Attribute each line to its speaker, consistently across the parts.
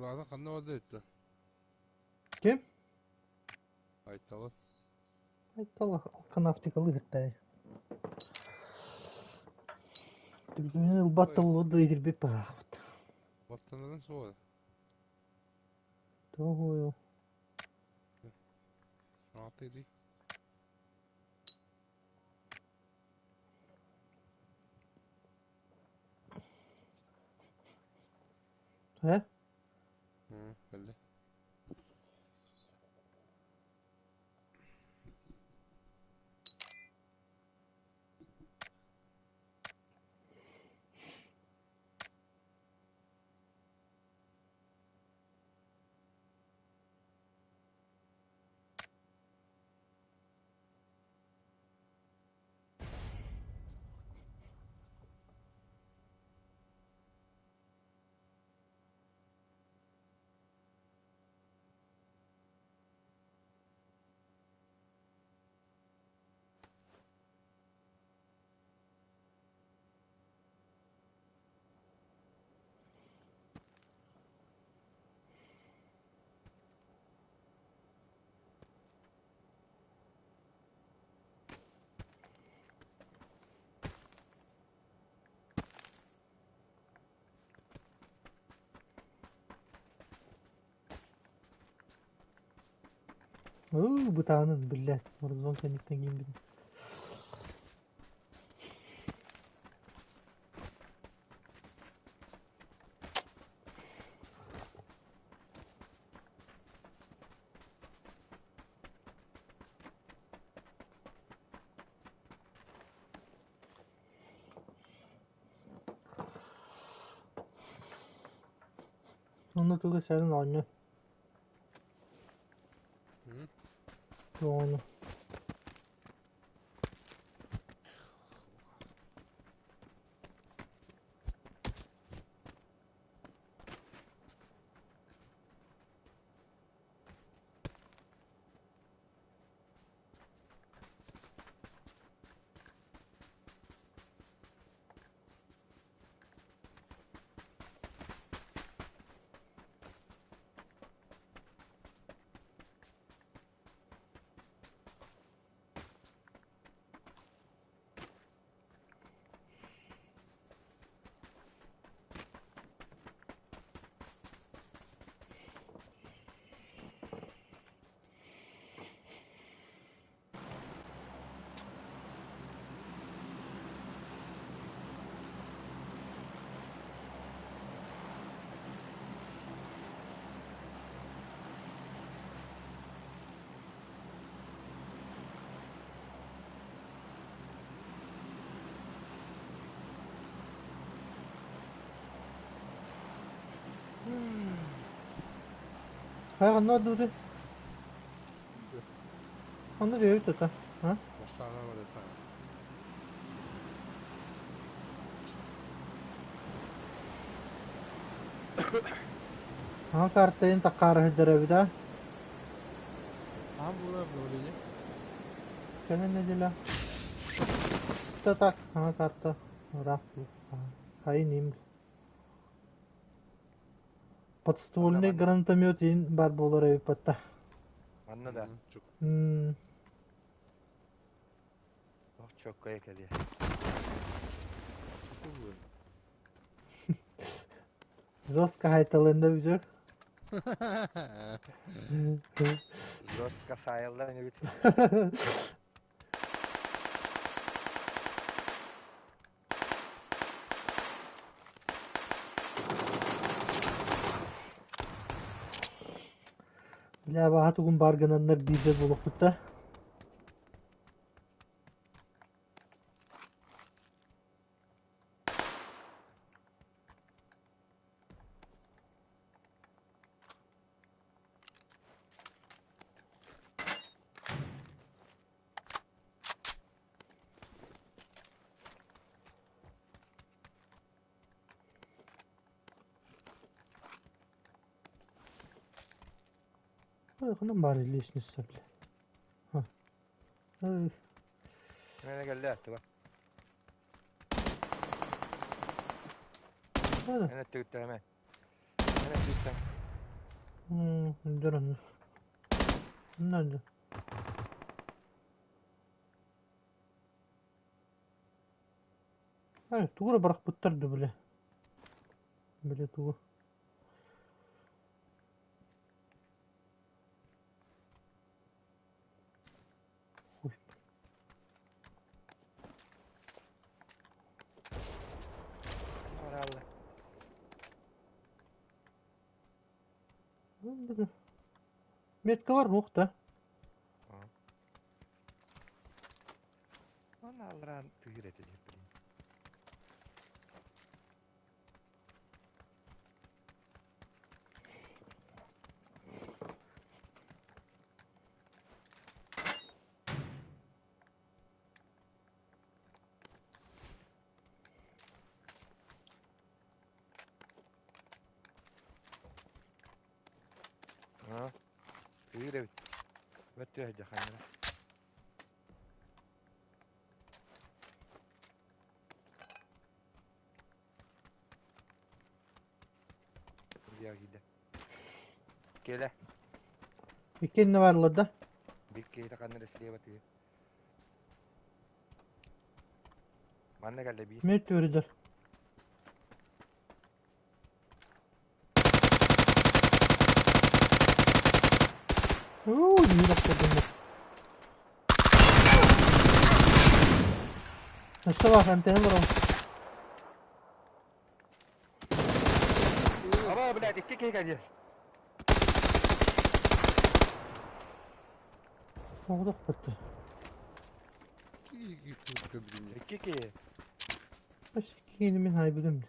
Speaker 1: Быраата ханна барда эттэ?
Speaker 2: Ким?
Speaker 1: Айталы.
Speaker 2: Айталы канавтикалы ыһыртай. Түгүнүн ылбат да буолуо да итирбит баҕаахпыт.
Speaker 1: Баттанарын суоҕа.
Speaker 2: Тоҕо
Speaker 1: Ааты дии.
Speaker 2: Э?
Speaker 1: Кэллэ.
Speaker 2: Уу, бытаанын, биллэ, Warzone кэнниттэн киирбитим. Онно туга сэрин оонньоо. Ону. Хайа ханна ордубутуй? Онно диэбит тута. А?
Speaker 1: Бастаана барыта.
Speaker 2: Аҕа картайын таккаара сылдьар эбит аа?
Speaker 1: Аһан буолар обновление.
Speaker 2: Кэлин нэдиэлэ. Да так, аҕа карта ыраах хайын им. Подствольный гранатомет иин бар буолар эбит батта.
Speaker 3: Манна да.
Speaker 2: М
Speaker 3: Ох, чоккая кэлиэ.
Speaker 2: Жестко хайталында бүтүк.
Speaker 3: Жестко сайыллар инибит.
Speaker 2: Бля, баха тугун бар гынаннар биирдэ буолуохпут да. Ой, ханан баар лестница, бля. Ха. Ой.
Speaker 3: Мene кэллэ аттыга.
Speaker 2: Ана.
Speaker 3: Эн өттүгүттэн эмэ. Эн өттүгүттэн.
Speaker 2: Дөрөн. Надо. Ай, тугу эрэ бырахпыттар да бile. Бile тугу. Ой.
Speaker 3: Баралла.
Speaker 2: Метка бар мух да.
Speaker 3: Оны алларaan тыыр этэ диэп билин. Аа, тыыр эбит. Бөттүө дьаханнара. Диагида. Келе.
Speaker 2: Иккиэннэ бааллар да?
Speaker 3: Бик киһитэ ханна эрэ слева тыыр. Манна кэллэ биир.
Speaker 2: Мүөт түөрүдэр. Уу, биир охтордум. Өссө баар, антенна баран.
Speaker 3: Аба, блядь, икки киһи кэлиэ.
Speaker 2: Оҕудох бытты.
Speaker 1: Икки киһи көбүлүннэ.
Speaker 3: Икки киһи.
Speaker 2: Өс киһини мин хайбытым.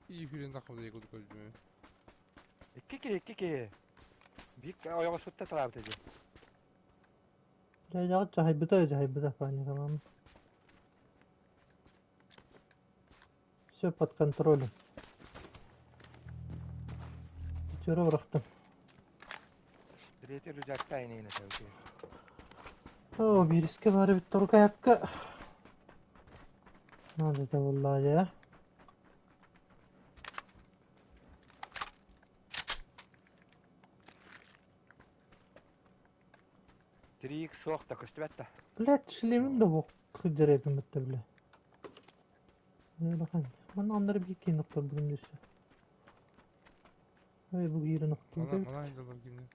Speaker 1: Iyi хүрен тахабыда якут көрдүм.
Speaker 3: Икки киһи, икки киһи. Биир ойоҕос сутта талаабыта дии.
Speaker 2: Дьайдаҕыт дьаһайбыта, дьаһайбыта, паникалаама. Все под контролем. Пятеро бырахтым.
Speaker 3: Третий рюкзакта инейне сәүке.
Speaker 2: О, биирискэ баар эбит торукаятка. Надо буоллаа дьэ.
Speaker 3: Три икс суох да көстүбэт да.
Speaker 2: Блядь, шлемим да суох сылдьар эбиппин бытта бile. Улахан. Манна аннары биир киһини охторбутум өссө. Ой, бу киирэн охтубут
Speaker 1: Мана
Speaker 2: эбит.
Speaker 1: мана айдалар кимне.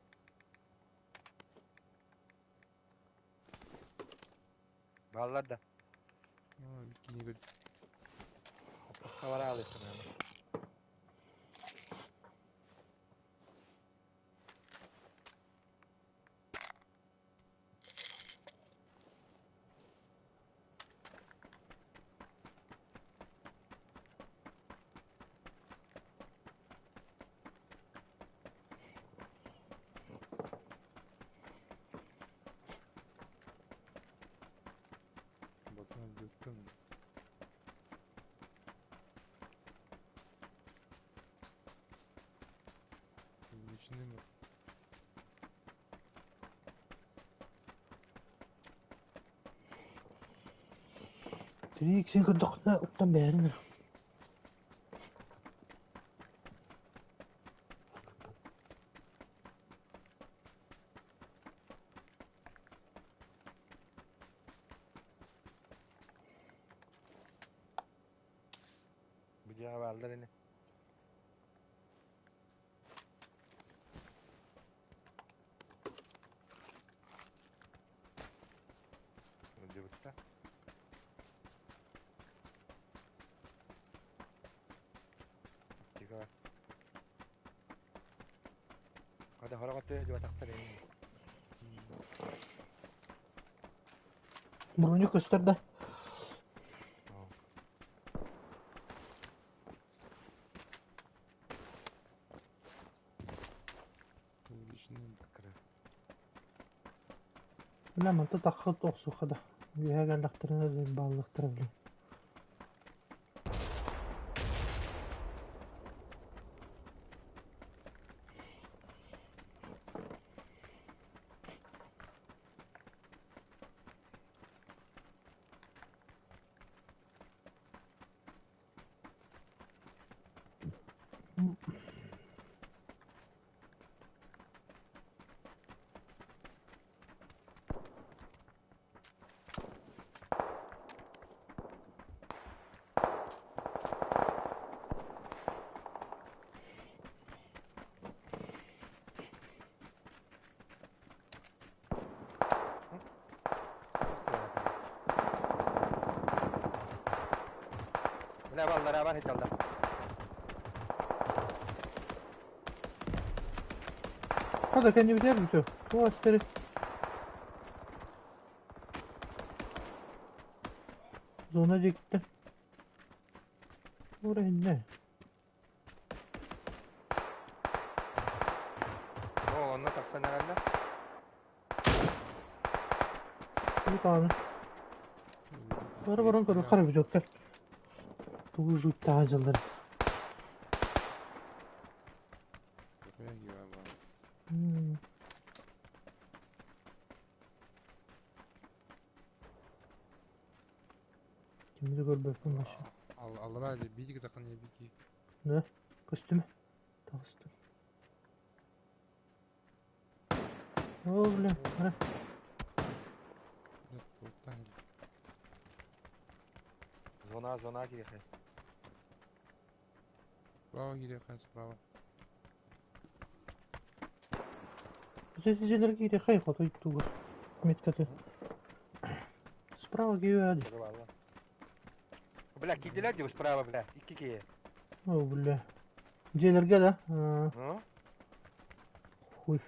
Speaker 3: Бааллар да.
Speaker 1: Аа, иккини көрдүм.
Speaker 3: Хабара алыттым.
Speaker 1: Батан дөттüm. Bunun içinde mi?
Speaker 2: Три иксин көрдөххүнэ уктан бэйэрин эрэ.
Speaker 3: Бу дьиэҕэ бааллар ини. Дебутта. Тихо. Хада хороготты жуатахтар ини.
Speaker 2: Броня көстөр да.
Speaker 1: Bunun içinde mi?
Speaker 3: Кыра.
Speaker 2: Бля, манта таххыт охсуха да. Үөһэ кэллэхтэринэ да бааллахтара бile.
Speaker 3: Бля, баллара бар хиталлар.
Speaker 2: Хата кэннибитигэр бүтүө. Туох эстэри? Зона диэкиттэн. Туора иһиннэ.
Speaker 3: О, онно тахсан эрэллэр.
Speaker 2: Даҕаны. Бары баран көрөр хара бүтүөктэр. Тугу жуттаҕа дьыллар. Кими да көрбөппүн вообще.
Speaker 1: Аллара биир таххан бики.
Speaker 2: Да, көстүмэ. Таҕыстым. О, бля, ара.
Speaker 3: Зона, зона кириэхэ.
Speaker 1: Справа кириэхэ, справа.
Speaker 2: Дьиэлэргэ киириэхэ хотой тугу. Меткаты. Справа киирээди.
Speaker 3: Бля, киирдилэр дии справа, бля. Икки киһи.
Speaker 2: О, бля. Дьиэлэргэ да?
Speaker 3: Ну?
Speaker 2: Хуй.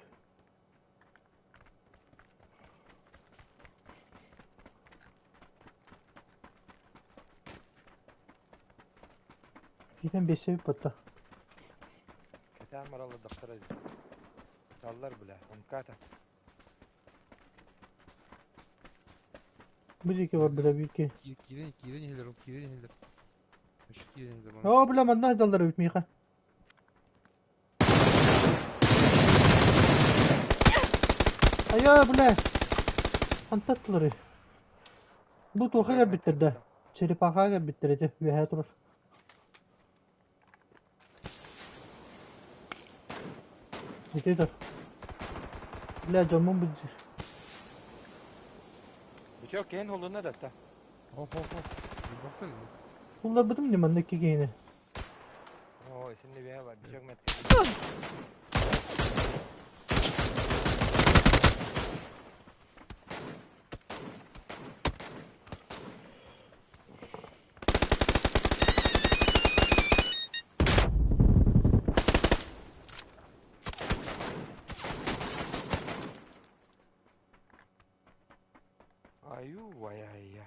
Speaker 2: Киирэн биэссэбит батта.
Speaker 3: Кэтээн бараллар Таллар, бля. Умката.
Speaker 2: Бу диэки барбыта биир
Speaker 1: Киирэн, киирэн иһэллэр, киирэн иһэллэр. Өссө киирэн иһэллэр.
Speaker 2: Оо, бля, манна сылдьаллар эбит миэхэ. Айа, бля! Хантан аттыларый? Бу туохха кэлбиттэр да? Черепахаҕа кэлбиттэр ити, үөһээ турар. Ити тур. Бля, дьоммун билдьир.
Speaker 3: Бүтүөх киһин холунна да та.
Speaker 1: Хоп, хоп, хоп. Билбэхтэр ини.
Speaker 2: Улларбытым дии манна икки киһини.
Speaker 3: Оо, исинни бэйэ бар, бүтүөх мэт. Аю, ай, ай, ай.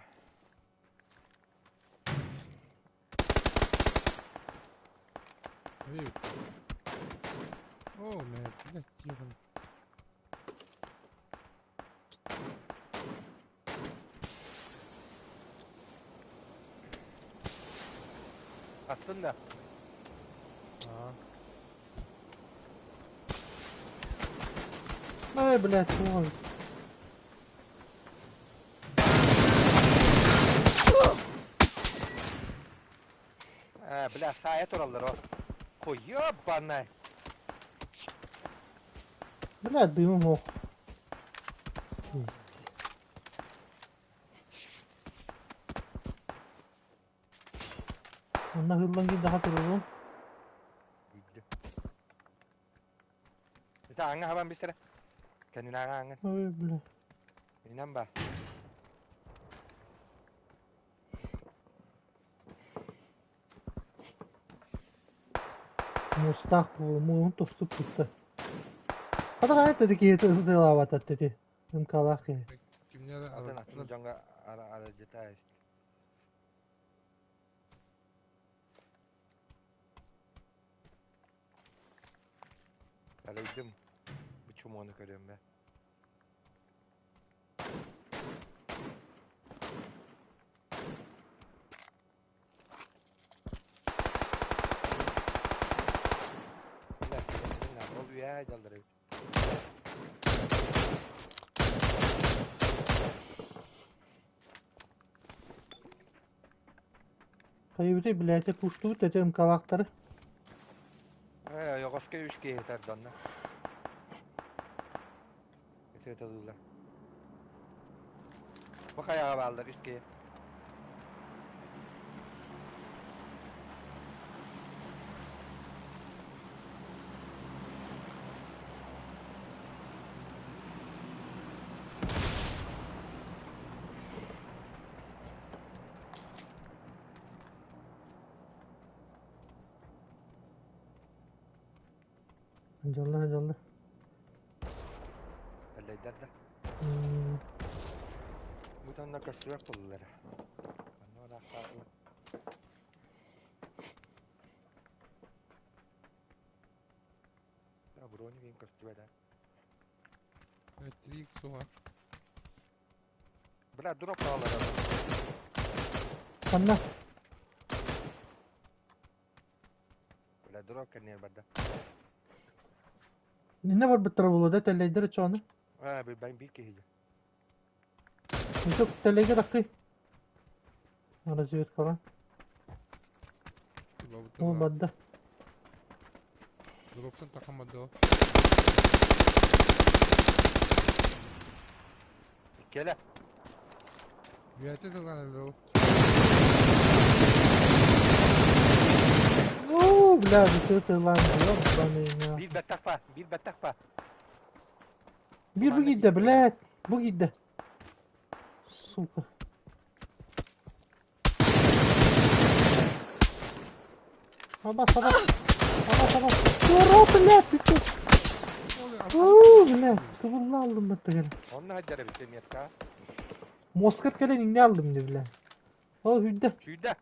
Speaker 1: О, блядь, тихо.
Speaker 3: Астын да.
Speaker 2: Ай, блядь, ой.
Speaker 3: Э, бля, саайа тураллар о. Хуёбаная.
Speaker 2: Блядь, дымым ох. Онно ыһыллан киирдэхэ туруруом.
Speaker 3: Это аңа хабан бистэрэ. Кэннин аңа аңа.
Speaker 2: Ой, бля.
Speaker 3: Инан ба.
Speaker 2: Муустаах буолу, мууһун тостук тутта. Хата хайа тэти киһи ытыалаабатар тэти. МКлаах киһи.
Speaker 1: Кимнэр
Speaker 3: Атын атын дьоҥҥо аралдьыта Арыйдым. Бу чумуону көрүөм бэ. Ол үөһээ дьаллар эбит.
Speaker 2: Хайыбытай, блядь, пуштубут эти МКлаахтары.
Speaker 3: Ээ, ойоҕоско үс киһи тарданна. Ытыаталыыллар. Бу хайаҕа бааллар үс киһи.
Speaker 2: Дьоллор, дьоллор.
Speaker 3: Эллэйдэр да.
Speaker 2: М,
Speaker 3: Бу тонна көстүбэт буоллулар. Онно ыраахтаатылар. Да, броник иһин көстүбэт ээ.
Speaker 1: 3 суха.
Speaker 3: Бля, дроп хаалар.
Speaker 2: Ханна?
Speaker 3: Бля, дроп кэннигэр барда.
Speaker 2: Иннэ барбыттара буолуо да тэллэйдэр оччоҕуна.
Speaker 3: Аа, бэйбэйм биир киһи.
Speaker 2: Ничего, тэллэйгэ тахсый. Разведкаҕа. Ол барда.
Speaker 1: Дроптан тахаммады.
Speaker 3: Кэлэ.
Speaker 1: Үөтэ тылган өлөр.
Speaker 2: Оо, бля, бүтүө тыллаан ёбаный.
Speaker 3: Биир бэттэх ба, биир бэттэх ба.
Speaker 2: Биир бу киирдэ, блядь. Бу киирдэ. Сука. Абас, абас. Абас, абас. Тура, блядь, ты чё? Уу, блядь, кыбылла алдым баттаган.
Speaker 3: Онно хаддара битте метка.
Speaker 2: Москар кэлэн иҥнэ алдым дии, бля. Ол хүддэ.
Speaker 3: Сүйдэ.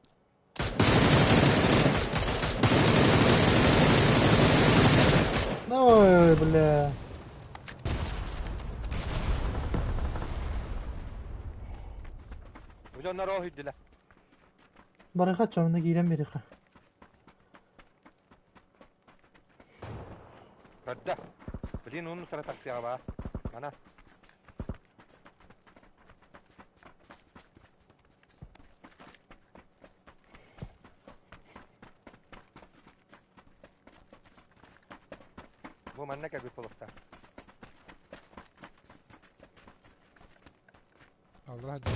Speaker 2: Ой, бля.
Speaker 3: Бу дьоннор ол хүддүлэ.
Speaker 2: Барыха чомна киирэн бириха.
Speaker 3: Көрдө. Блин, onun sıra taksiye ба. Ана. Бу манна кэлбит буолуохтаах.
Speaker 1: Аллах дьон.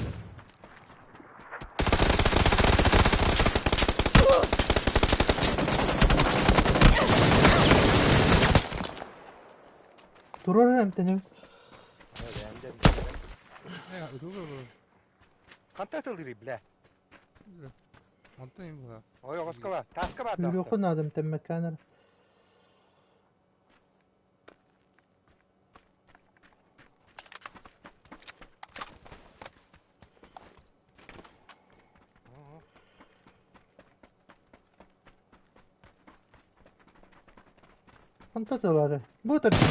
Speaker 2: Турар эмтэним.
Speaker 3: Ханта тылдырый, бля.
Speaker 1: Онтон им була.
Speaker 3: Ой, оҕоскола, тааска баар
Speaker 2: Үлүөхүн наадам тэммэккээнэр. Ханта тылары. Бу тарпыта.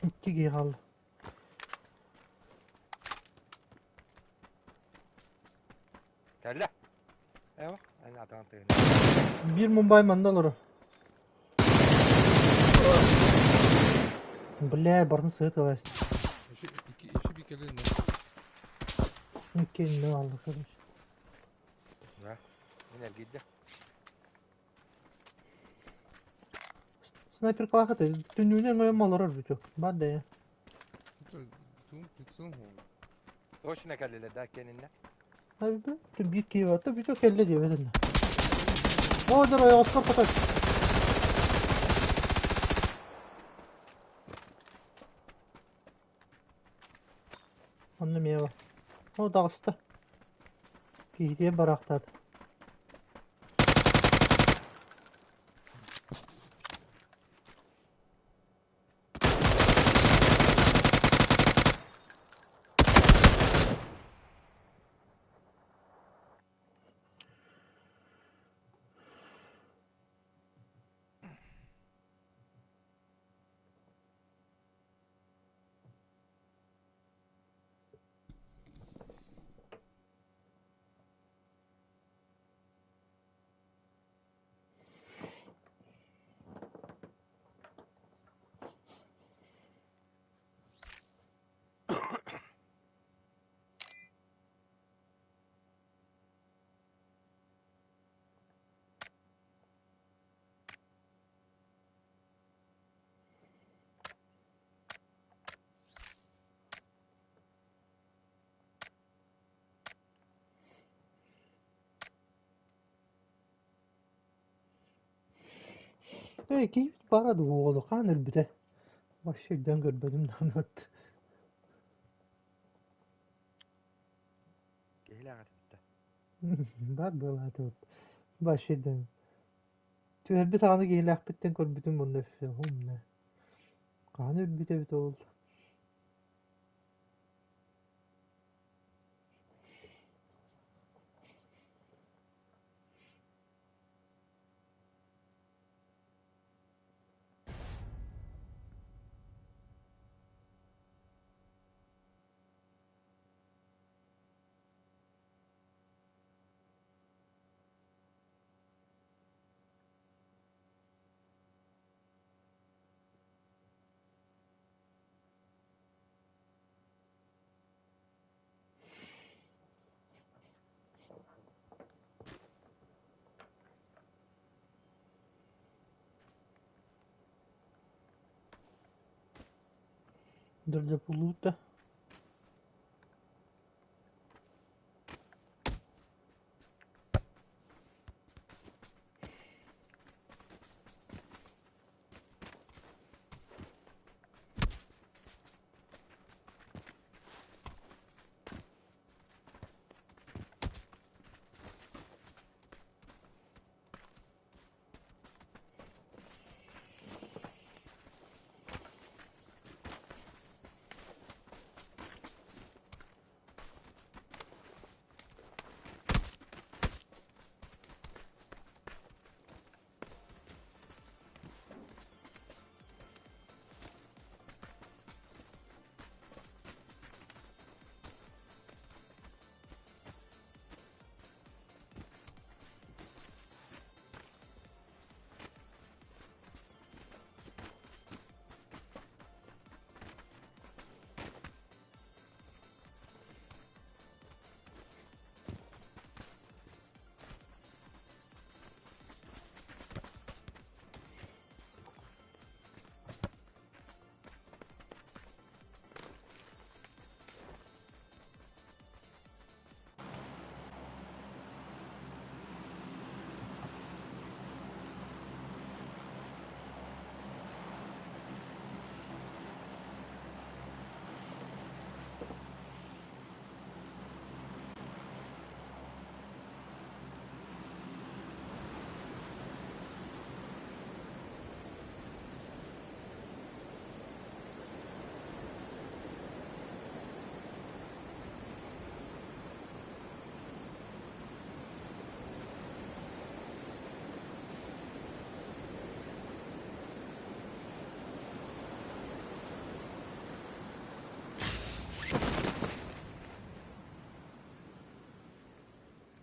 Speaker 2: Икки киһи хаалла.
Speaker 3: Кэллэ. Эва, эн атаҕын тыгын.
Speaker 2: Биир Мумбай манна олорор. Бля, барын сыһыт ылаас.
Speaker 1: Эши iki эши bir келин.
Speaker 2: Икки инне хаалла короче.
Speaker 3: Да. Мен эргийдэ.
Speaker 2: Снайпер калахата түннүнэн өйөм олорор бүтү. Бар да я.
Speaker 1: Тум tutsun ho.
Speaker 3: Точно кэллилэр да кэниннэ.
Speaker 2: Abi түн биир киһи барта бүтү кэллэ диэбэтин. О, дор ойоҕоскор хотой. Онно эмиэ бар. О, таҕыста. Киһитиэн бараахтаата. Эй, киһибит баара дуу оҕолу хаан өлбүтэ. Вообще өйдөөн көрбөтүм даҕаны.
Speaker 3: Киһилээх этэ бүттэ.
Speaker 2: Баар буолаатыбыт. Вообще өйдөөн. Түһэрбит аҕаны киһилээхпиттэн көрбүтүм уонна все, умна. Хаһан өлбүт эбит ол? Дордопулуута.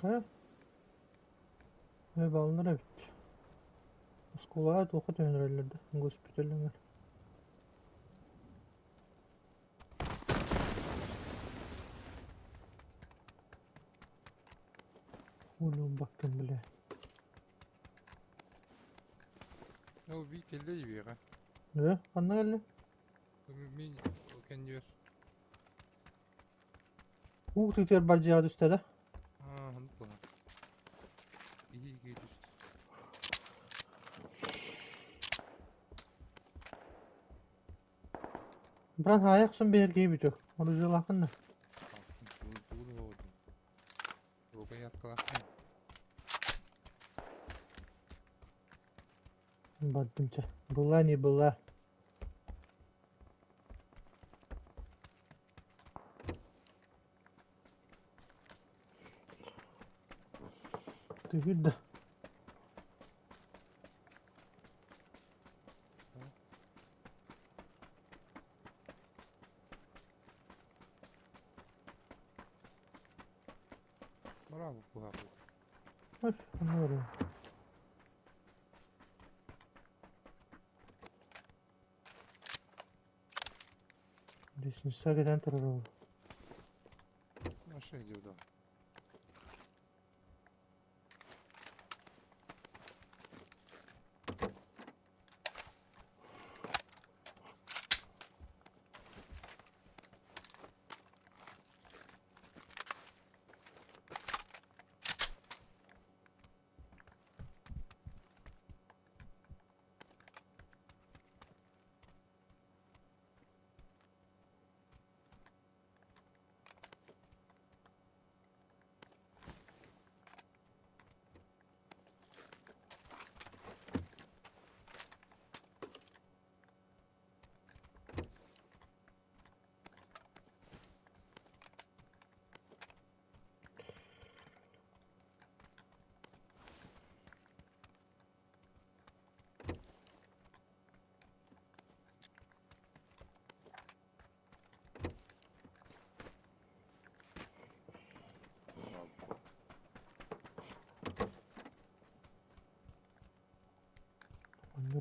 Speaker 2: Хайа? Баллар эбит. Оскуолаҕа туохха түһэн да, госпиталлар. Улуубаккын бile.
Speaker 1: Ол бии кэллэ дибиэҕэ.
Speaker 2: Э, ханна кэллэ?
Speaker 1: Мин кэннибэр.
Speaker 2: Уу тыытыар бардьыаҕа түстэ да?
Speaker 1: Аа, оннук буолар. Иһии түстэ.
Speaker 2: Брат, аайах сон биһэргии бүтү. Оружиялааххын да? Бардым чэ. Была не была. Түһүр да.
Speaker 1: Браво, браво.
Speaker 2: Ой, Лестница кэтэн турар ол.
Speaker 1: Машина идет, да.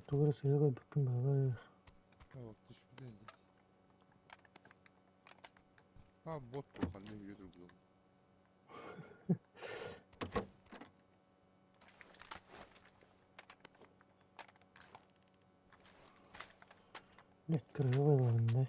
Speaker 2: Тугу эрэ сыыһа көрбүккүн быһыылаах.
Speaker 1: Ha bak düşmedi ince. Ha bot bu halde yürüdür bu.
Speaker 2: Бэрт кырыа буоллаҕын дии.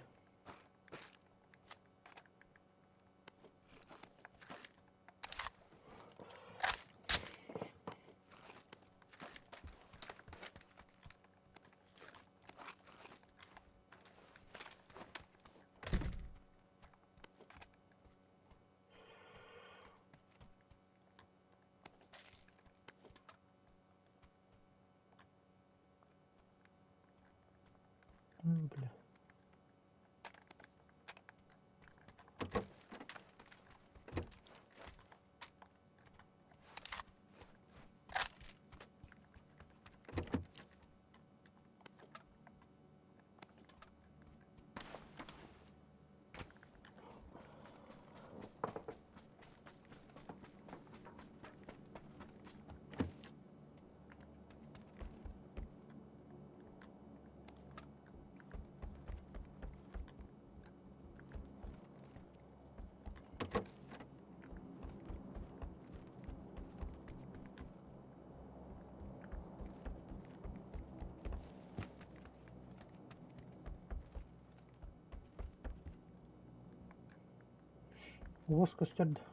Speaker 2: Бля. Уос көстөр да.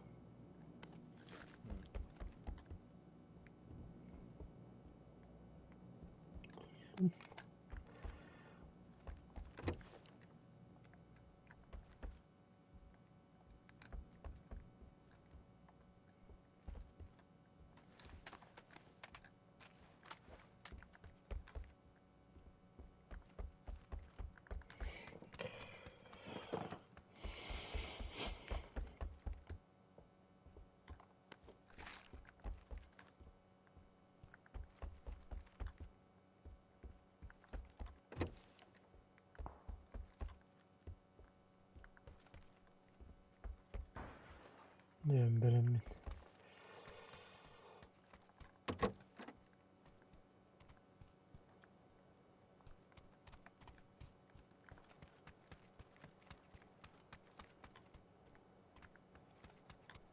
Speaker 2: Диэн бэлэммин.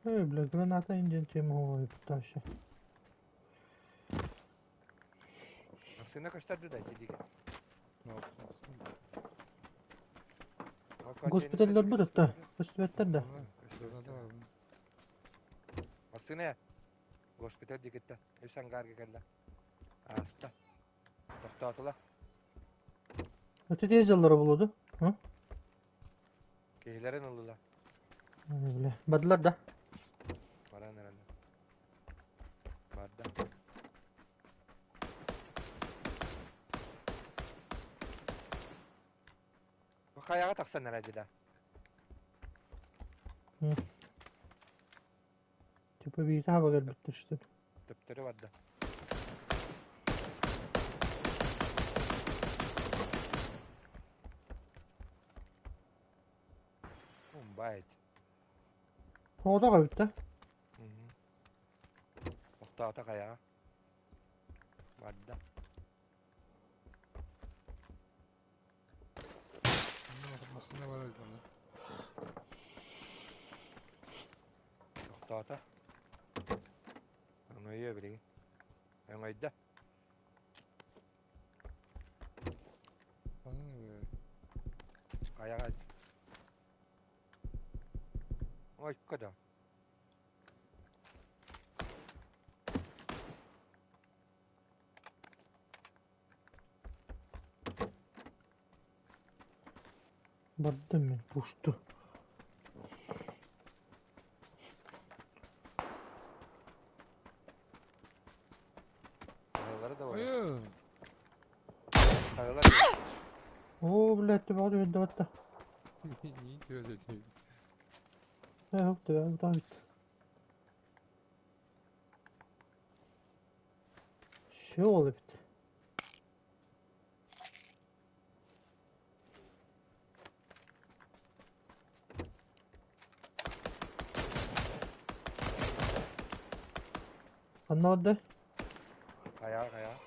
Speaker 2: Эй, бля, граната индиан тема вообще.
Speaker 3: Массыына көстөрдү да дидиге.
Speaker 1: Ne yaptın aslında?
Speaker 2: Госпиталлар бу да, көстүбэттэр да.
Speaker 1: Granada var bunun.
Speaker 3: Массыына. Госпиталь дигитте. Үс ангарга кэллэ. Ааста. Тохтоотула.
Speaker 2: Өтө тез яллара болуду.
Speaker 3: Киһилэрин ыллыла.
Speaker 2: Бля, бадылар да.
Speaker 3: Баран эрэллэр. Барда. Бу хайаҕа тахсан эрэ дии да.
Speaker 2: Типа биир хаба кэлбиттэр что ли.
Speaker 3: Төптөрү барда. Умбайт.
Speaker 2: Оҕото кэбит да.
Speaker 3: Тохтоото хайаҕа. Барда.
Speaker 1: Bunun masasında var evet bende.
Speaker 3: Тохтоото. Өҥөйүө билигин. Өҥөйдө.
Speaker 1: Bana ne be?
Speaker 3: Хайаҕа. Ойко да.
Speaker 2: Бардым мин, пушту.
Speaker 3: Хайалары да бар.
Speaker 1: Hayır.
Speaker 3: Хайалар да.
Speaker 2: Оо, блядь, төбөҕө түһэрдэ батта.
Speaker 1: Niye ki öyle değil?
Speaker 2: Э, төбөҕө таҕа бүттэ. Все ол эбит. Ханна барда?
Speaker 3: Хайаҕа хайаҕа.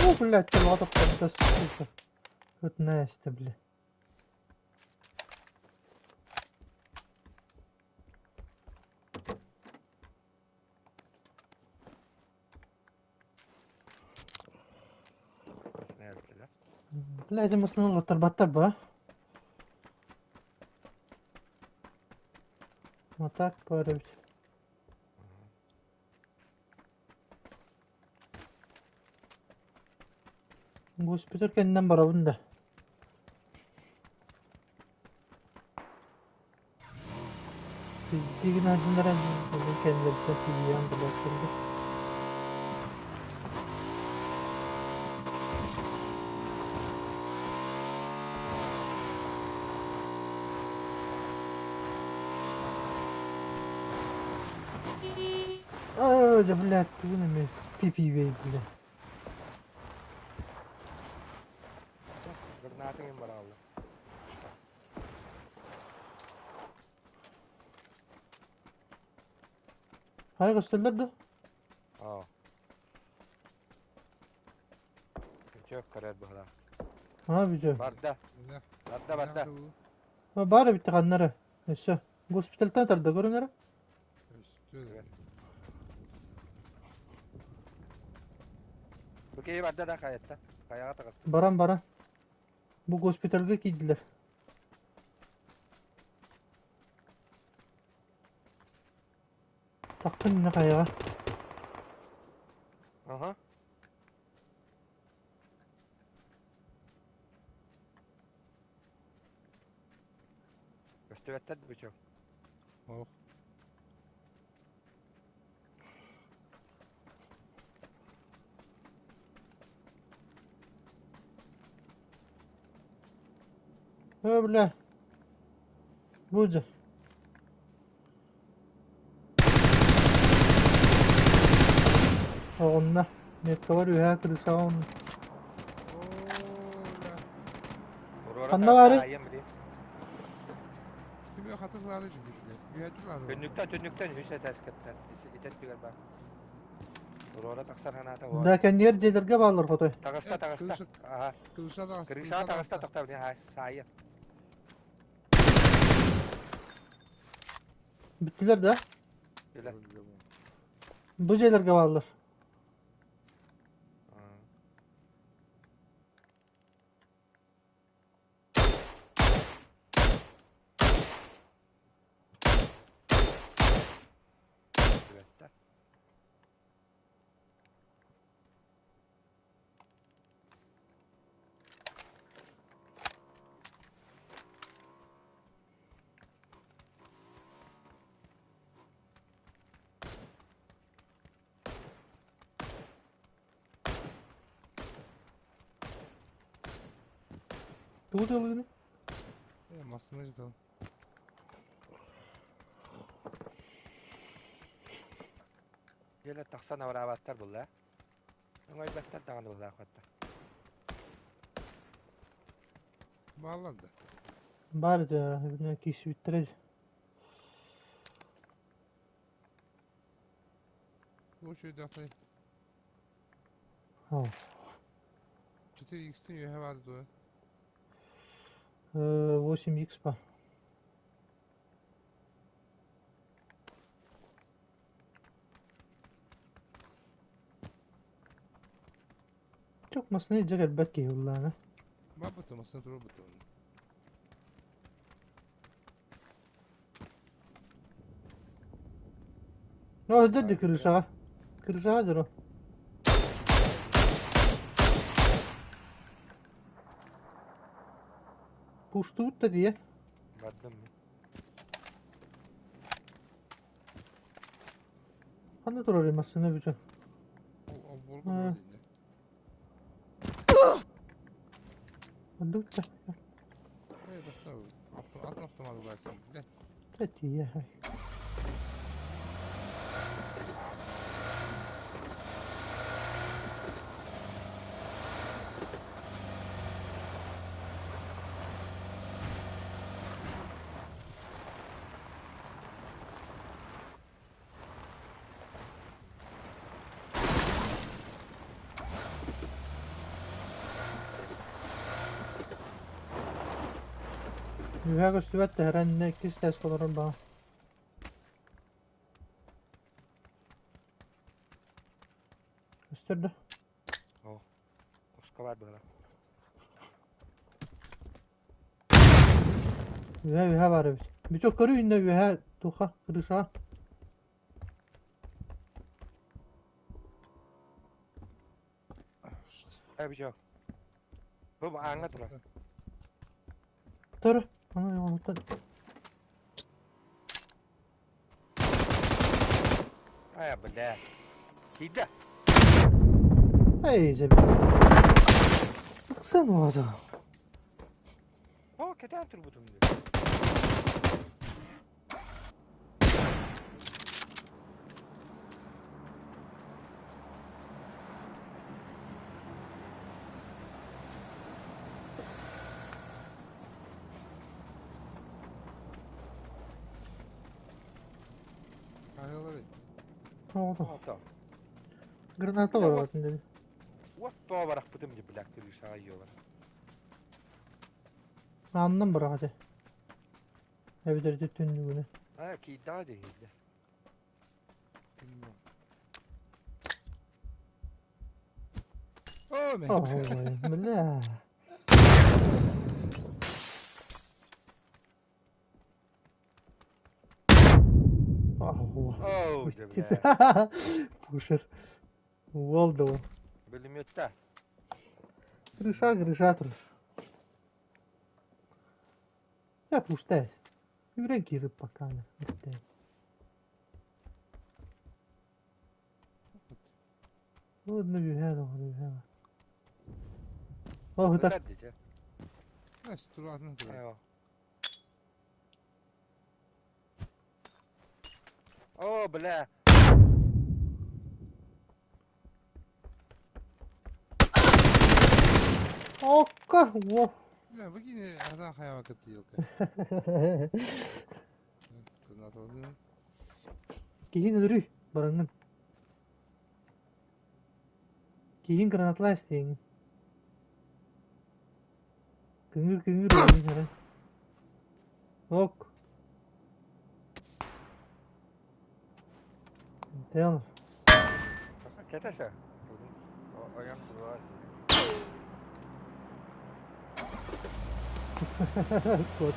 Speaker 2: О, блядь, латок да, сука. Вот Настя, бля. Бля, это масланы латтарбаттар ба? Вот так пора. Госпиталь кэннинэн барабын да. Тигин ардыннаран кэннилэриттэн тиийэн булаттарга. Оо, дьэ, блядь, тугун эмэ пипиибэй, бля.
Speaker 3: Гранатын баралла.
Speaker 2: Хайа көстөллөр да?
Speaker 3: Аа. Чөк көрөр быһылаах.
Speaker 2: Аа, бүтэ.
Speaker 3: Барда. Барда, барда.
Speaker 2: Баар эбит ханнара. Өссө. Госпитальтан тарда көрүҥ эрэ.
Speaker 3: Бу киһи барда да хайатта. Хайаҕа таҕыста.
Speaker 2: Баран баран. Бу госпитальга киирдилэр. Таххан иннэ хайаҕа.
Speaker 3: Аха. Көстүбэттэр да бычок.
Speaker 1: Ох.
Speaker 2: Өө, бля. Бу дьэ. Оҕунна. Меткалар үөһээ крышаҕа онно.
Speaker 1: Оо, бля.
Speaker 2: Ханна баарый?
Speaker 1: Кими хата сылаары дьүдүллэр. Үөһэ сылаары.
Speaker 3: Түннүктэн түннүктэн үс этээскэттэн. Ити өттүгэр баар. Туруора тахсар санаата
Speaker 2: Да кэннигэр дьиэлэргэ бааллар хотой.
Speaker 3: Таҕыста таҕыста. Аха.
Speaker 1: Крыша таҕыста.
Speaker 3: Крыша таҕыста тохтоо саайа.
Speaker 2: Бүттүлэр да?
Speaker 3: Бүттүлэр.
Speaker 2: Бу дьиэлэргэ бааллар. Тугу тыалыгыный?
Speaker 1: Э, массыына жытал.
Speaker 3: Дьиэлэр тахсан абыраабаттар булла. Өҥөйбөттөр даҕаны буллаахпаттар.
Speaker 1: Бааллар да.
Speaker 2: Баар этэ, киирсибиттэрэ.
Speaker 1: Лучше дохай.
Speaker 2: О.
Speaker 1: 4x-тин үөһэ баар дуо?
Speaker 2: 8x па. Чук массыына илдьэ кэлбэт киһи уллаана.
Speaker 1: Баар массыына туруорбута.
Speaker 2: Ну, дьэ крышаҕа. Крышаҕа дьоро. Пуштуут да дии.
Speaker 3: Бардым.
Speaker 2: Ханна турар массыына бүтүн?
Speaker 1: Ол буолга туруор дии.
Speaker 2: Бардым да.
Speaker 1: Э, тохтоо. Атын автомат баасан. Бля.
Speaker 2: Тиийэ. Үөһэ көстүбэт тэһэрэн иккис тээс олорор баҕа. Көстөр да?
Speaker 3: О, куска баар быһыылаах.
Speaker 2: Үөһэ үөһэ баар эбит. Бүтэ көрүү иннэ үөһэ туха крыша.
Speaker 3: Э, Бичок. Бу ааҥҥа турар.
Speaker 2: Тур. Аны онтон
Speaker 3: Ая, бля. Киирдэ.
Speaker 2: Эй, забил. Ыксан оҕото.
Speaker 3: О, кэтээн турбутум дии.
Speaker 1: Хайалары.
Speaker 2: Оҕото.
Speaker 3: Оҕото.
Speaker 2: Граната бар атын dedi.
Speaker 3: Уот тоҕо барахпытым дии, бля, крышаҕа йолар.
Speaker 2: Аанынан бырах этэ. Эбэтэр түннүгүнэ.
Speaker 3: А, киирдэҕэ дии, киирдэ.
Speaker 1: О, мен.
Speaker 2: Ой, бля. Ого.
Speaker 3: Оу, дьэ, бля.
Speaker 2: Пушер. Уол да уол.
Speaker 3: Бүлүмүөттэ.
Speaker 2: Крыша, крыша турар. Я пуштай. Үүрэн киирip бакааны. Ладно, үһээ доҕор, үһээ. О, ытар.
Speaker 3: Ытар дии, чэ.
Speaker 1: Эс, тураатын турар.
Speaker 3: Айо. О, бля.
Speaker 2: Окко, во.
Speaker 1: Бля, выкини ата хайаба кытты елка.
Speaker 2: Киһин өлөрүй, бараҥҥын. Киһин гранаталаа истиэҥин. Кыҥыр кыҥыр өлөрүн эрэ. Ок. Тел.
Speaker 3: Кэтэсэ. Ойон туруор.
Speaker 2: Кот.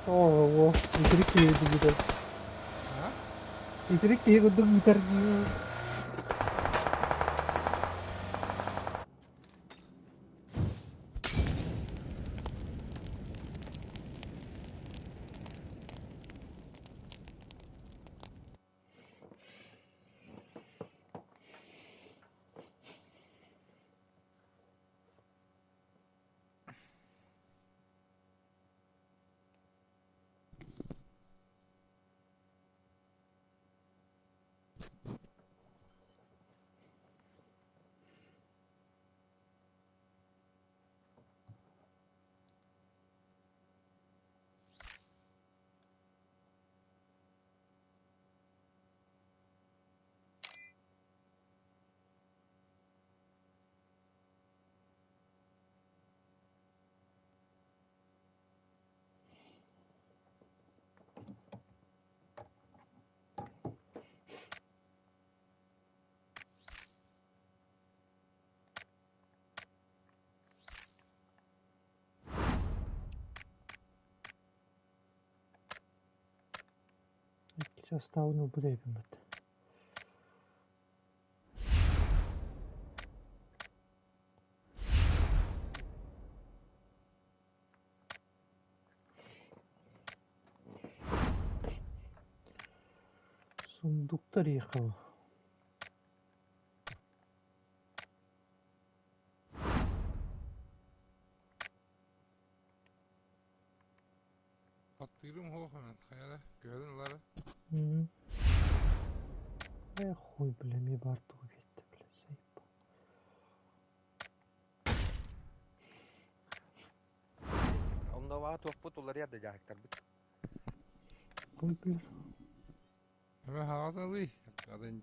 Speaker 2: Оо, итирик киһи курдук ыытар.
Speaker 1: А?
Speaker 2: Итирик киһи курдук ыытар дии. Икки састаабын ылбыт эбиппин Сундуктар ехала.
Speaker 1: Аттыырым суох эмэн, хайа көһөрөн ылара.
Speaker 2: Э, хуй, бля, мне барту кетти, бля, заебал.
Speaker 3: Онно туохпут уларыйар да дьаһыктарбыт.
Speaker 2: Кой билэр.
Speaker 1: Эбэ хаҕаталыы, атын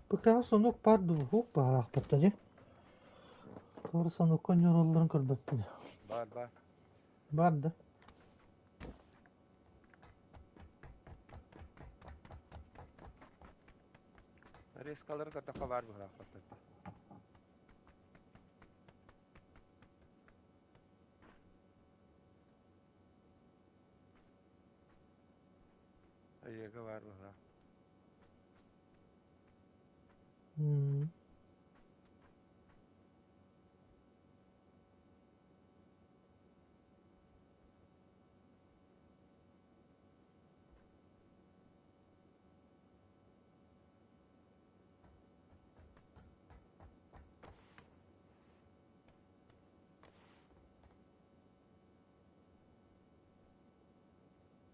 Speaker 2: Пока сонук баар дуу, уһук баҕалаахпыт дии. Туора сонукка ньууралларын көрбөппүн.
Speaker 3: Бар бар.
Speaker 2: Бар да.
Speaker 3: Резкалары көрдөххө баар быһыылаах Айыга баар быһыылаах.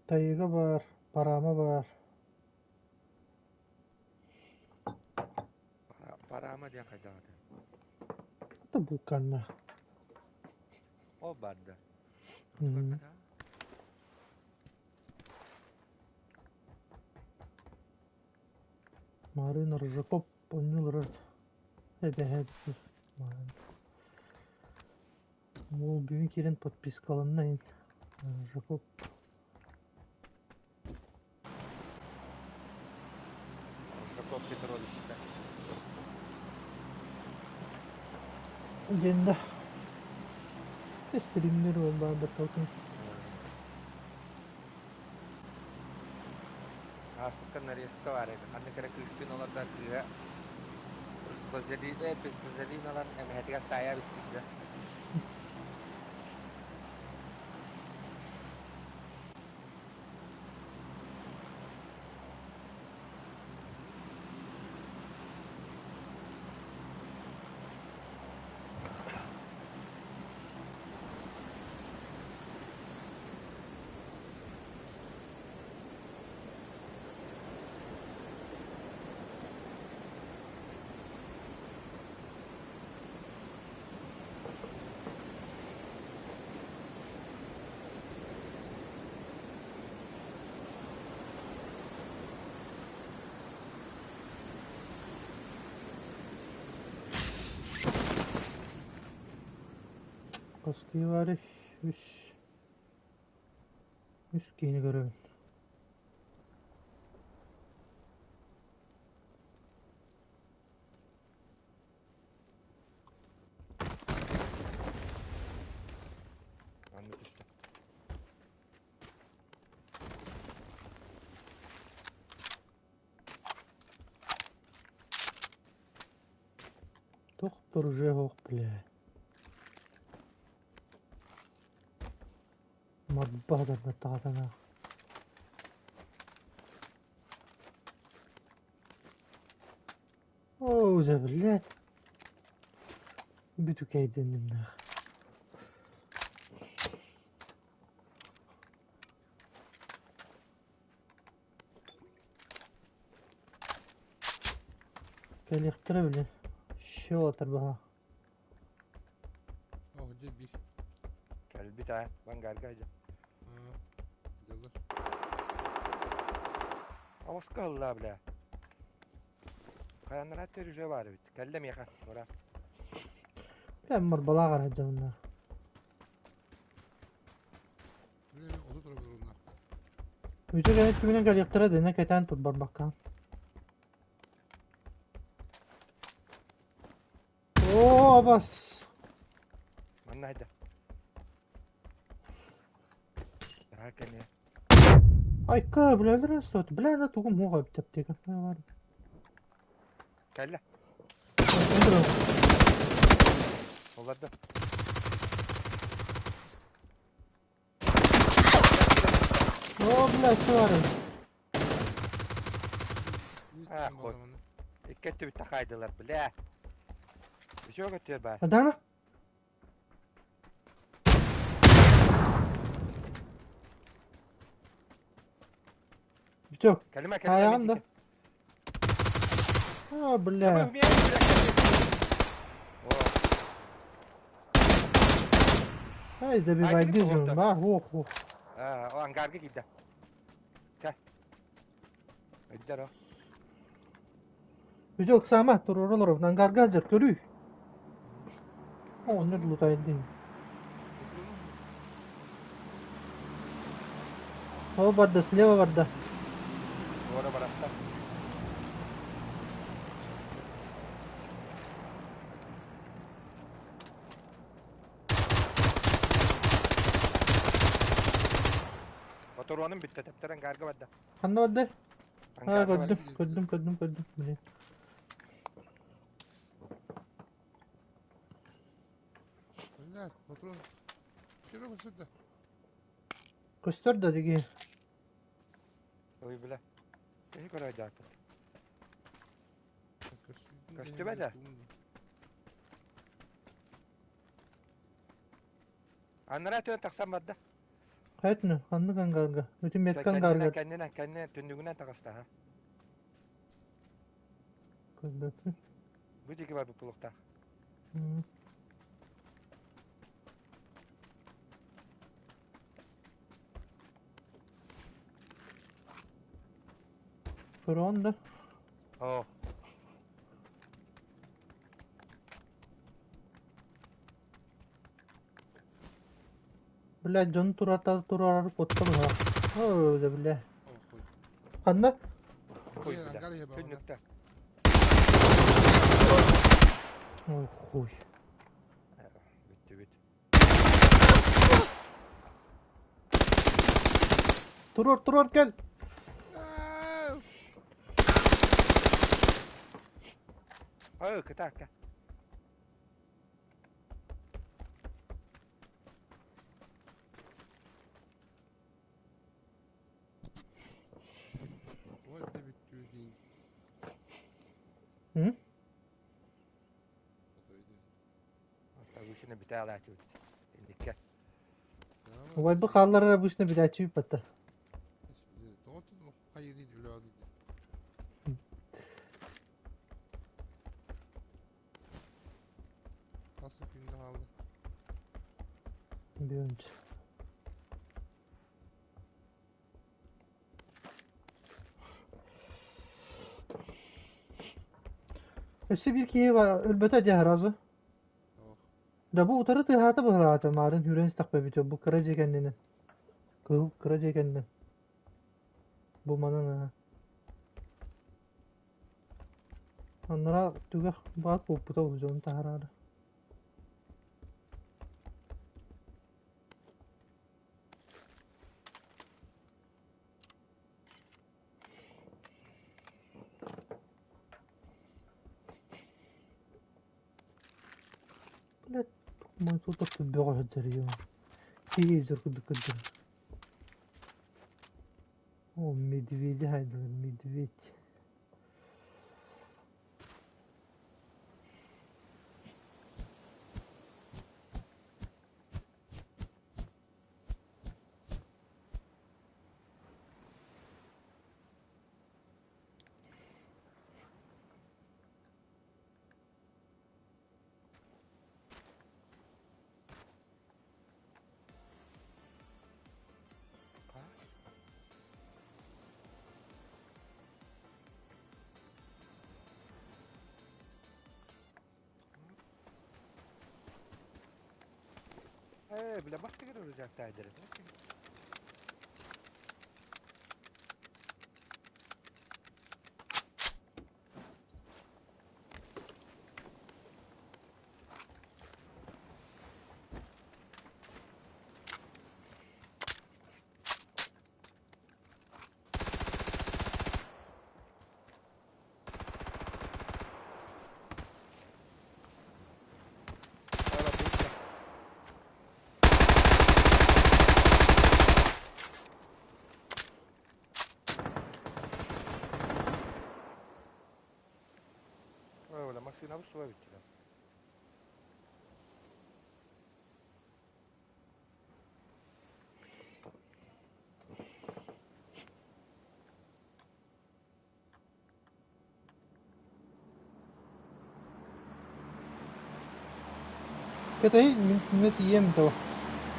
Speaker 2: Тайга баар, парама баар.
Speaker 3: Парама диэн хайдах этэй?
Speaker 2: Это булканна.
Speaker 3: Ол баар да.
Speaker 2: Марина Рыжаков онньуулар эбэһээт Уол бүгүн киирэн подпискаланна ин Рыжаков.
Speaker 3: Рыжаков Петрович да.
Speaker 2: Диэн да стримнер уол баар батталтын.
Speaker 3: Ааспыкка нарезка баар этэ. Ханнык эрэ кыыстыын олордор кыыһа Базелин ылан эмэһэтигэр саайа биспит
Speaker 2: Костювари үс үс киһини көрөбүн.
Speaker 3: Анны түстэ.
Speaker 2: Доктор уже ох, бля. Матбадар баттаҕатана. Оо, за блядь. Бүтүкэйдэнним нах. Кэлиэхтэрэ били. Щё тарбаһа.
Speaker 1: Оо, дьэ биир.
Speaker 3: Өлбүт аа, ангарга дьэ.
Speaker 1: Дьаллар.
Speaker 3: Оҕуска ылла бля. Хайаннара төрүжэ бар эбит. Кэллэ миэхэ, ура.
Speaker 2: Бля, морбалаах арай дьонно.
Speaker 1: Бля, оту турар урунна.
Speaker 2: Үтө кэнит түгүнэн кэлиэхтэрэ дэнэ кэтээн тур барбакка. Оо, абас!
Speaker 3: Манна хайда. Рака не.
Speaker 2: Айка, бля, өлөрө Бля, да тугум муға эптептеген. Бар.
Speaker 3: Кэллэ. Оларды.
Speaker 2: Оо, бля, что бар?
Speaker 3: А, хой. Икки өттүбүт такайдылар, бля. Үчүгэй өттүгэр баар.
Speaker 2: Адарма? Бүтөк.
Speaker 3: Кэлимэ, кэлимэ.
Speaker 2: Ayağım da. А, бля. Ай, добивай, дизель, ба, ох, ох.
Speaker 3: О, ангарга киирдэ. Кэ. Өйдөр о.
Speaker 2: Бүтөк сама, турурулар, ангарга жер, көрүй. О, не лутайдын. О, барда, слева барда.
Speaker 3: Ора барахта. Моторуонун бүттэ тэптэр ангарга барда.
Speaker 2: Ханна барда? А,
Speaker 3: Ангарга барда.
Speaker 2: көрдүм, көрдүм, көрдүм, көрдүм. Блин.
Speaker 1: Бля, патрон. Кире көстөр
Speaker 2: Көстөр да диги.
Speaker 3: Ой, бля. Киһи көрөйдааппыт. Көстүбэ да. Аннара түөн тахсан барда.
Speaker 2: Хайтны, ханнык ангарга. Бүтүн метка
Speaker 3: Кэннинэн,
Speaker 2: ангарга.
Speaker 3: кэннинэн, кэннинэн, түннүгүнэн таҕыста, ha.
Speaker 2: Көрбөппүн.
Speaker 3: Бу диэки барбыт булуохтаах.
Speaker 2: Көрөҕүн да?
Speaker 3: Оо.
Speaker 2: Бля, дьон турар турар куттан уһа. Оо, да бля. Ханна?
Speaker 3: Хуй, бля. Түннүктэ.
Speaker 2: Ой, хуй.
Speaker 3: Бүттүбүт.
Speaker 2: Турар, турар кэл.
Speaker 3: Ой, кытаакка.
Speaker 2: Hı?
Speaker 3: Обычно бүтэ алаачыбыт. Инникке.
Speaker 2: Убайбы хаалларар обычно билээччи бата. Бүөнч. Өссө биир киһи өлбөтө дьэ разы. Да бу утары тыаһаата быһалаата маарын хүрэн истэхпэ бүтүө бу кыра дьиэ кэннинэн. Кыһыл кыра дьиэ кэннинэн. Бу манан аа. Анараа түгэх баар буолбута ол дьон таһараары. Блядь, мой тут бөҕө сылдьар Телевизор курдук көрдөрөр. О, медведи хайдылар, медведь.
Speaker 3: Ээ, бile бахтыгар үрүзэктээдэр. Ой, машина суох эбит.
Speaker 2: Кэтэһи мин күҥҥэ тиийиэм дуо?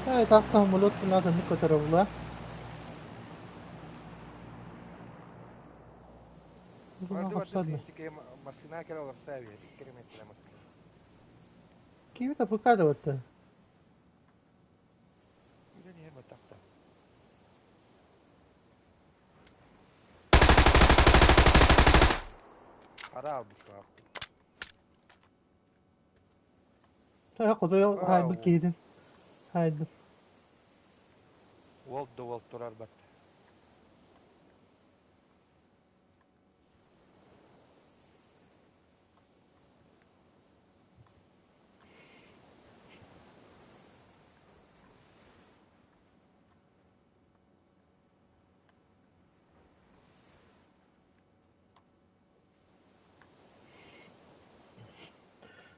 Speaker 2: Ээ, таах самолет санаатыннык көтөрө
Speaker 3: Массыына кэлэ олорсоо эбит, икки метрэ массыына.
Speaker 2: Киви АПК да баттан.
Speaker 3: Үлэн иһэр баттахта. Пора албыт
Speaker 2: Хотой хайбыт киһитин. Хайдым.
Speaker 3: Уол да уол турар бат.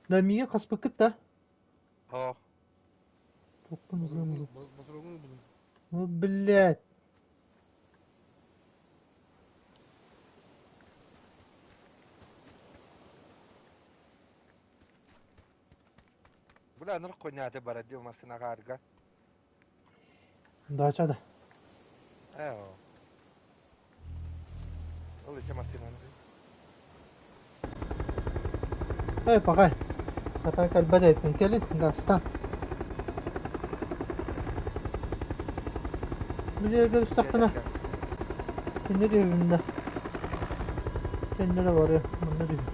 Speaker 2: Да миигин хаспыккыт да?
Speaker 3: Ох.
Speaker 2: Тохпун ылыам. Ну, блядь.
Speaker 3: Бля, ныр коняты бара дио массынаҕа
Speaker 2: Дача да.
Speaker 3: Ээ, ол иче массыынаны.
Speaker 2: Эй, пахай. Хата кэлбэт эбиппин. Кэлин, гастан. Бу дьиэгэ түстэхпинэ, кинини түһүбүн да. Кэннэ да барыа, манна түһү.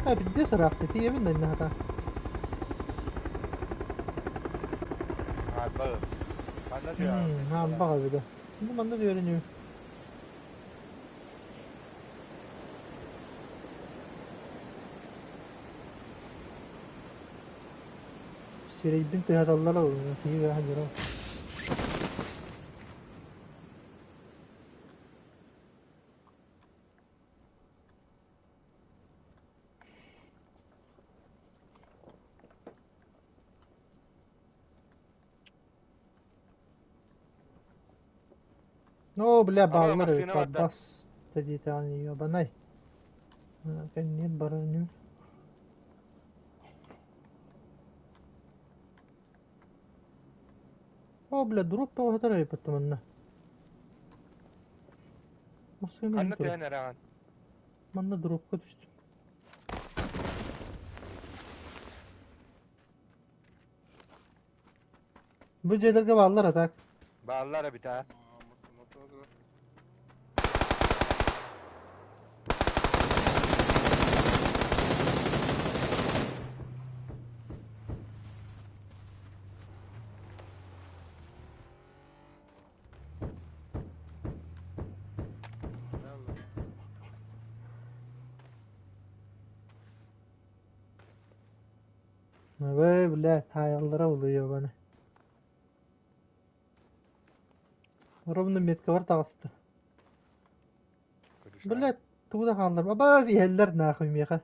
Speaker 2: Ээ, пиздец ыраахта, тиийэбин да иннэ хата.
Speaker 3: Хаалба. Манна түһэ.
Speaker 2: Хаалбах эбитэ. Бу манна түһэрин үһү. Сирэйбин тыһаталлара киһи бэҕэһээ дьоро. Ну, бля, бааллар эбит бас диэтэҕин ебанай. Кэнниэн баран О, бля, дроп тоҕо эбит манна. Массыына
Speaker 3: Ханна түһэн эрэҕин?
Speaker 2: Манна дропка түстүм. Бу дьиэлэргэ бааллар а так?
Speaker 3: Бааллар эбит аа.
Speaker 2: Ой, блядь, хаайаллара улуйуо Ровно меткабар таҕыста. Блядь, тугу да хааллар. Абаас иһэллэр нахуй миэхэ.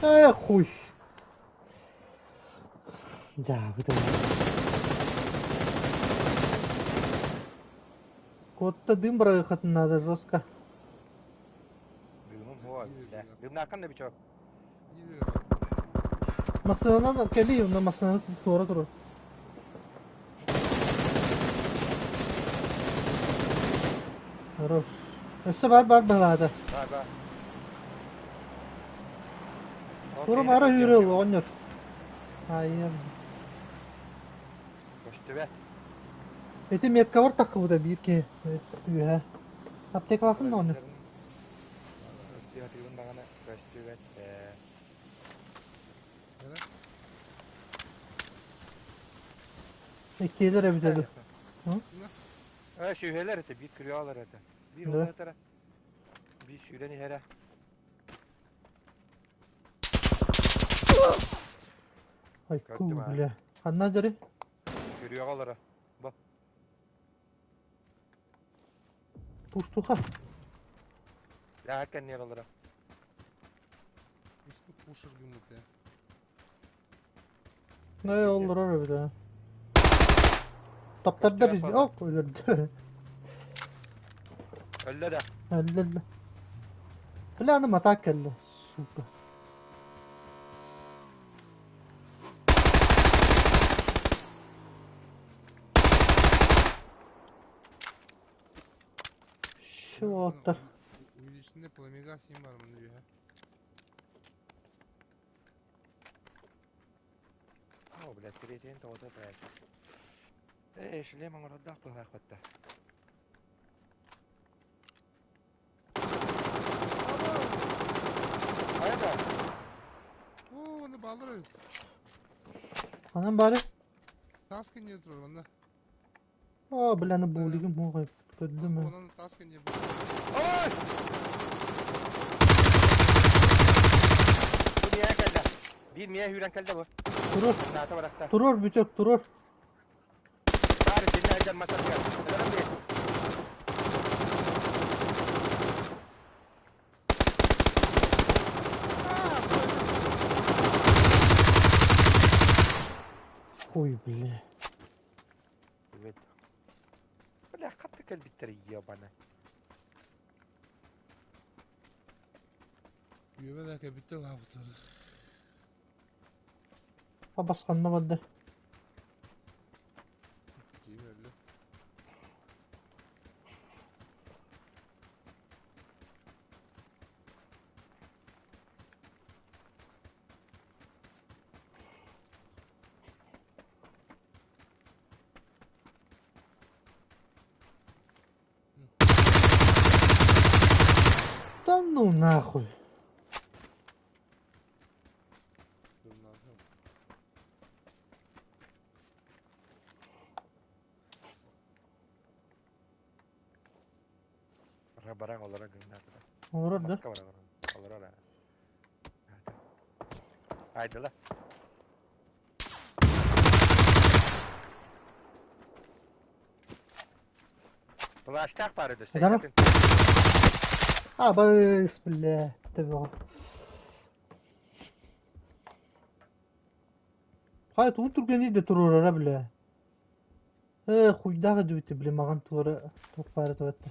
Speaker 2: Эх, хуй. Дьаабы Куотта дым бырайыаххытын наада жестко.
Speaker 3: Дымым хуа, дымнааккан да бичок.
Speaker 2: Массыынанан кэлии, онно массыынаны туора турар. Хорош. Өссө баар баар быһалаата.
Speaker 3: Баар баар. Ол
Speaker 2: Тура
Speaker 3: киһини
Speaker 2: маара
Speaker 3: көрдүм
Speaker 2: үүрэл
Speaker 3: дьэ.
Speaker 2: оҕонньор. Айым.
Speaker 3: Көстүбэт.
Speaker 2: Ити меткабар таххыбыта биир киһи үөһэ. Аптекалаахын даҕаны.
Speaker 3: Өстүһэтигин даҕаны көстүбэт ээ.
Speaker 2: Иккиэлэр эбитэ дуу.
Speaker 3: Ээ сүүһэлэр этэ, биир күрүө этэ. Биир
Speaker 2: Да.
Speaker 3: улаатара, биир сүүрэн иһэрэ.
Speaker 2: Айку,
Speaker 3: Көрдүм аа.
Speaker 2: бля. Ханна дьари?
Speaker 3: Күрүөҕэ олоро. Бу.
Speaker 2: Пуштуха.
Speaker 3: Дьаһа кэнниэр олоро.
Speaker 1: Пушер гыммыт ээ.
Speaker 2: Ээ, олорор эбит аа. Таптарда
Speaker 3: Көстүбэт
Speaker 2: биз
Speaker 3: буолла.
Speaker 2: ок өлөрдө.
Speaker 3: Өллө да.
Speaker 2: Өллө өллө. Бля, аны матаак кэллэ. Сука. Şu оттар.
Speaker 1: Увеличенный пламегас им бар мында үөһэ.
Speaker 3: О, блядь, третьин тоҕото блядь. Ээ, шлем оҥорордоох быһаах батта. Хайда?
Speaker 1: Оо, оны баалар эбит.
Speaker 2: Анан бары.
Speaker 1: Таас кэнниэ турар онно.
Speaker 2: О, бля, аны буулигим хугай. Көрдүм ээ.
Speaker 1: Онон таас кэнниэ бу.
Speaker 3: Ой! Бу миэхэ кэллэ. Биир миэхэ үүрэн кэллэ бу.
Speaker 2: Турur.
Speaker 3: Наата барахта.
Speaker 2: Турur бүтөк турur.
Speaker 3: Баар итиннэ сылдьар мас ардыгар. Өлөрөн биэр.
Speaker 2: Ой, бля.
Speaker 3: Үбэт. Бля, хатты кэлбиттэр ебана.
Speaker 1: Үөбэ да кэбиттэ лаабытар.
Speaker 2: Абасханна барда.
Speaker 1: Киим өллө.
Speaker 2: Да ну нахуй.
Speaker 1: Дурнаатын.
Speaker 3: Бара баран олоро гыннаатыра.
Speaker 2: Олорор да.
Speaker 3: Маска баран олорор аа. Айдыла. Плащтаах баар өдө
Speaker 2: Айдана?
Speaker 3: сәйгэтин.
Speaker 2: Абыс, бля. Тэбэҕэ. Хайа тугун түргэний да туруорара бля. Ээ, хуйдаах эдибит бля, маҕан туора туох баара табатта.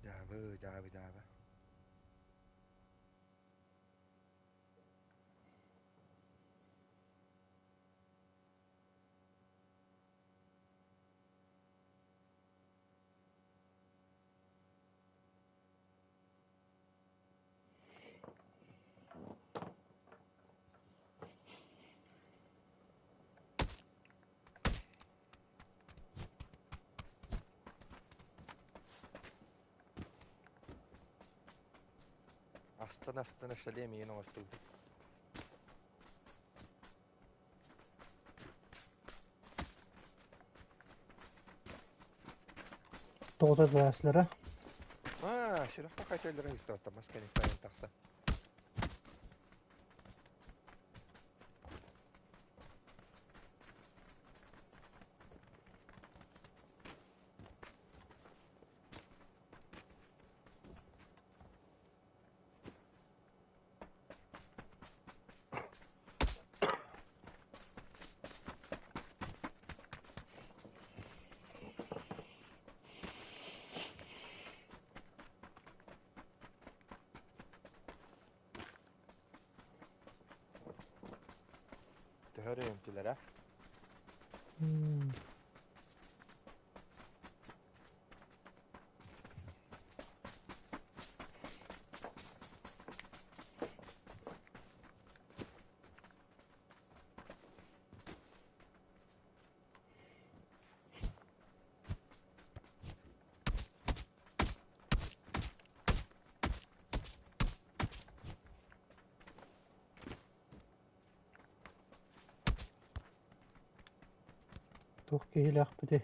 Speaker 3: Дьаабы, дьаабы, дьаабы. Астына-астына шлем иһин оҥостубут.
Speaker 2: Тоҕото баасылара.
Speaker 3: Аа, сүрэххэ хачалларын истэ мас кэнниттэн тахса. Төһө өрөйүмтүлэрэ?
Speaker 2: Туох киһилээхпитий?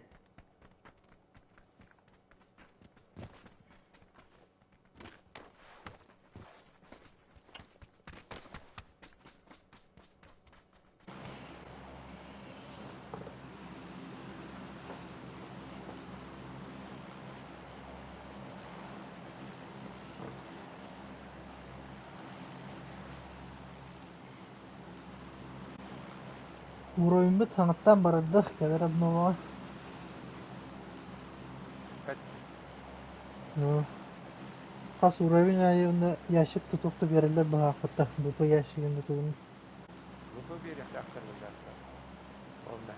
Speaker 2: Уровеньбыт саҥаттан барарда, кэлэр обноваҕа. Хас уровень аайы уонна ящик тутуох да биэрэллэр быһаахпыттар, БП ящигын да тугун.
Speaker 3: БП биэриэхтээхтэр буоллаахтар. Онно.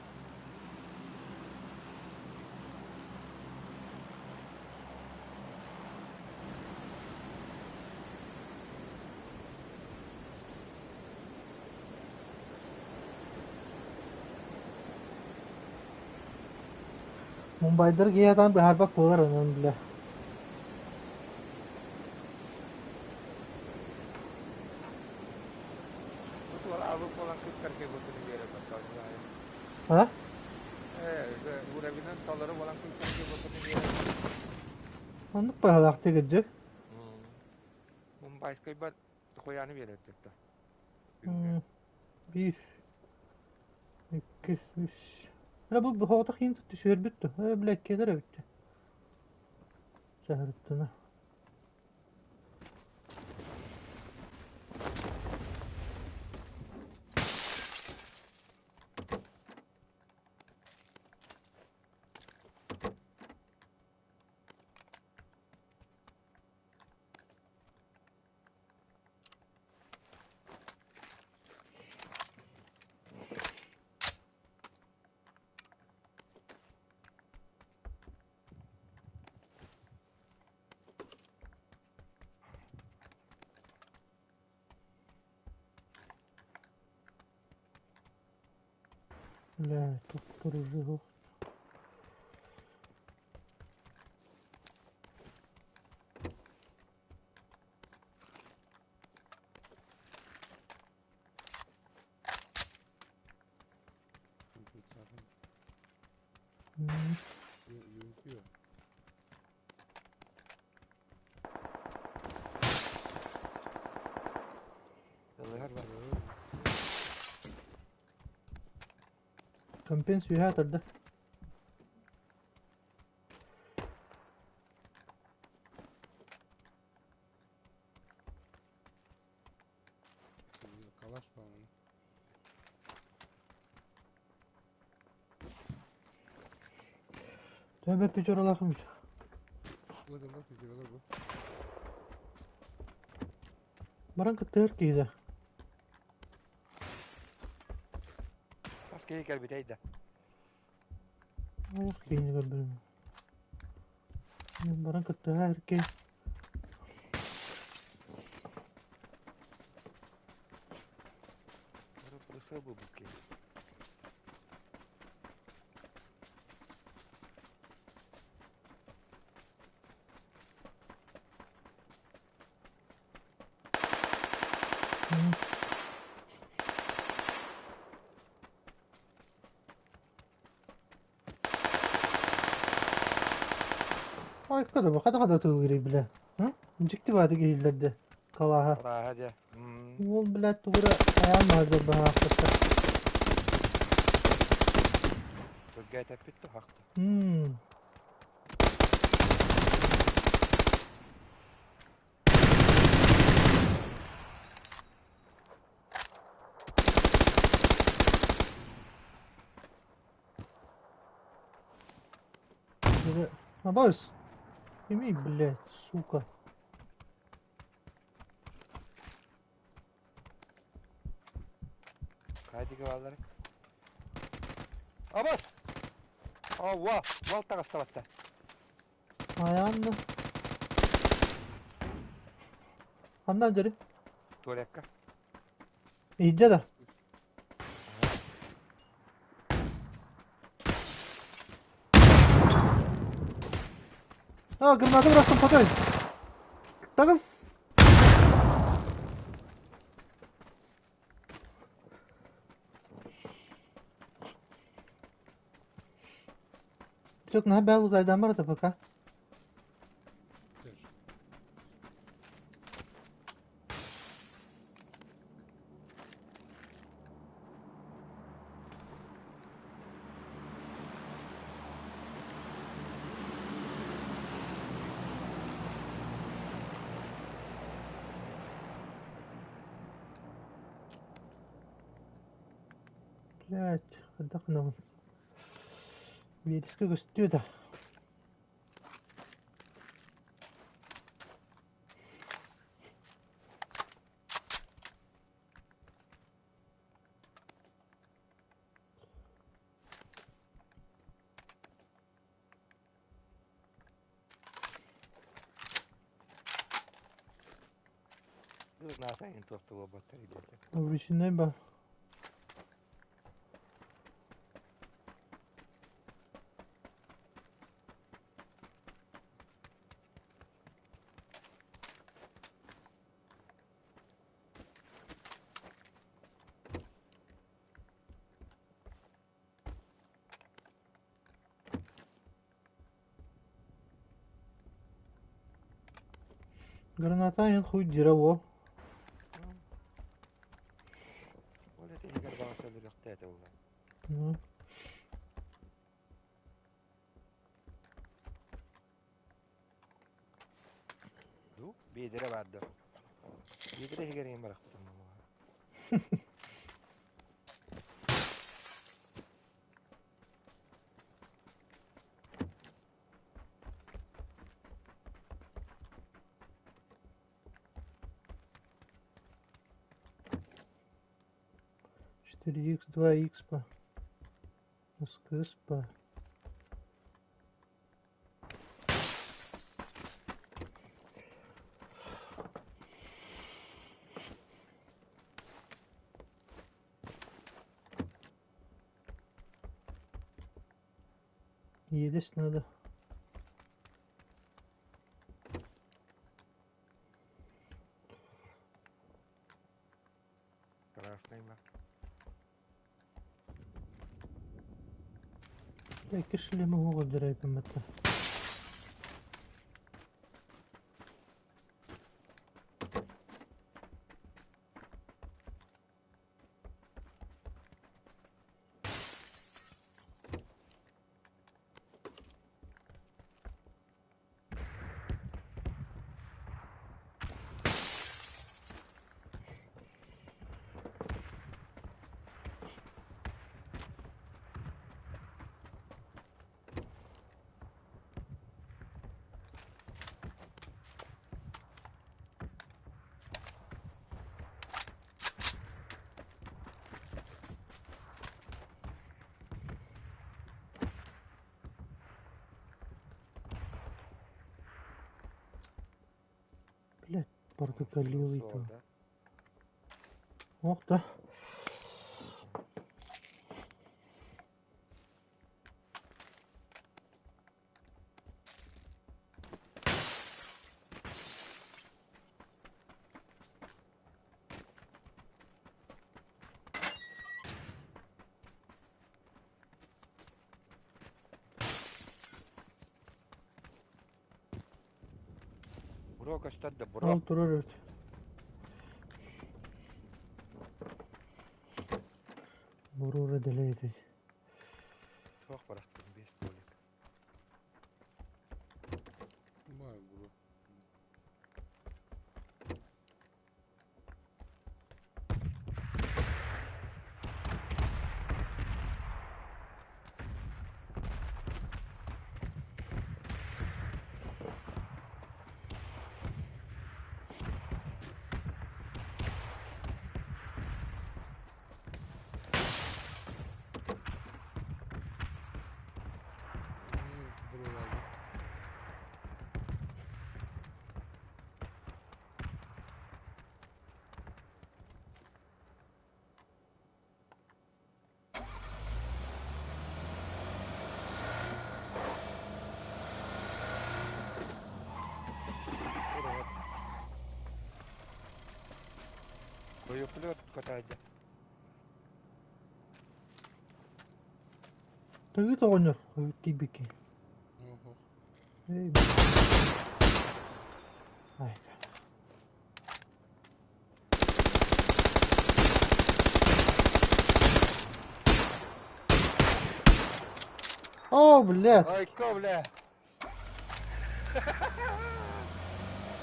Speaker 2: Мумбайдар киһи сатаан быһаарбат буолар онон бile. А? Оннук быһалаахтык кырдьык.
Speaker 3: Мумбайскайбар Тохуйааны биэрэр
Speaker 2: Биир, икки, үс. Бля бу соҕотох иһин түсүһэрбит дуо? Ээ бля иккиэлэр эбит дии. Саһарыттына. Бля, тут Компенс үөһэ тарда.
Speaker 1: Калаш по-моему.
Speaker 2: Tövbe пятералахым.
Speaker 1: Ладно, пятерала бу.
Speaker 2: Баран кыттыһар киһи
Speaker 3: Хас киһи кэлбитэй да?
Speaker 2: Олох киһини көрбүтүм. Баран кыттыһар киһи. Айка да хата-хата тыллыырый бля. Дьикти баатык иһиллэрдэ. Калааһа.
Speaker 3: Калааһа дьэ.
Speaker 2: Уол, блядь, тугу эрэ хайаан баһыгар баһаахтатта.
Speaker 3: Түргээтэппит туһахта.
Speaker 2: Абаас! Кимий, блядь, сука?
Speaker 3: Хайдыга бааллары. Абас! Алла! Мал таҕыстабатта.
Speaker 2: Айаан да. Ханна дьэри?
Speaker 3: Туалекка.
Speaker 2: Иһдьэ да. А, граната бырахтым, хотой! Таҕыс! Чөк наһаа бээл утайдаан барда пока. Блядь, хайдах гынабын? Биэрискэ көстүө да. Вручной ба. Граната эн хуй дире уол.
Speaker 3: Ол этигэр баҕас өлөрүөхтэй этэ буолла. Ду биэдэрэ баар да. Биэдэрэ иһигэр иһин барахпытым буолуоҕа.
Speaker 2: 4х 2х по СКС по Елес надо.
Speaker 3: Красный ма.
Speaker 2: Икки шлемы оҕо дьарайпын. Блядь, портокалилый то. Ох да.
Speaker 3: Бро көстөр да бро.
Speaker 2: Ол турар эбит. Бурура дэлэй этэй.
Speaker 3: Туох барахтым биэс полик.
Speaker 1: Бай бро. Bro geldi.
Speaker 3: Койоплет котаадьа.
Speaker 2: Тыгыт оҕонньор тиийбикки.
Speaker 1: Oho.
Speaker 2: Эй, Ай. О, блядь!
Speaker 3: Айко, бля!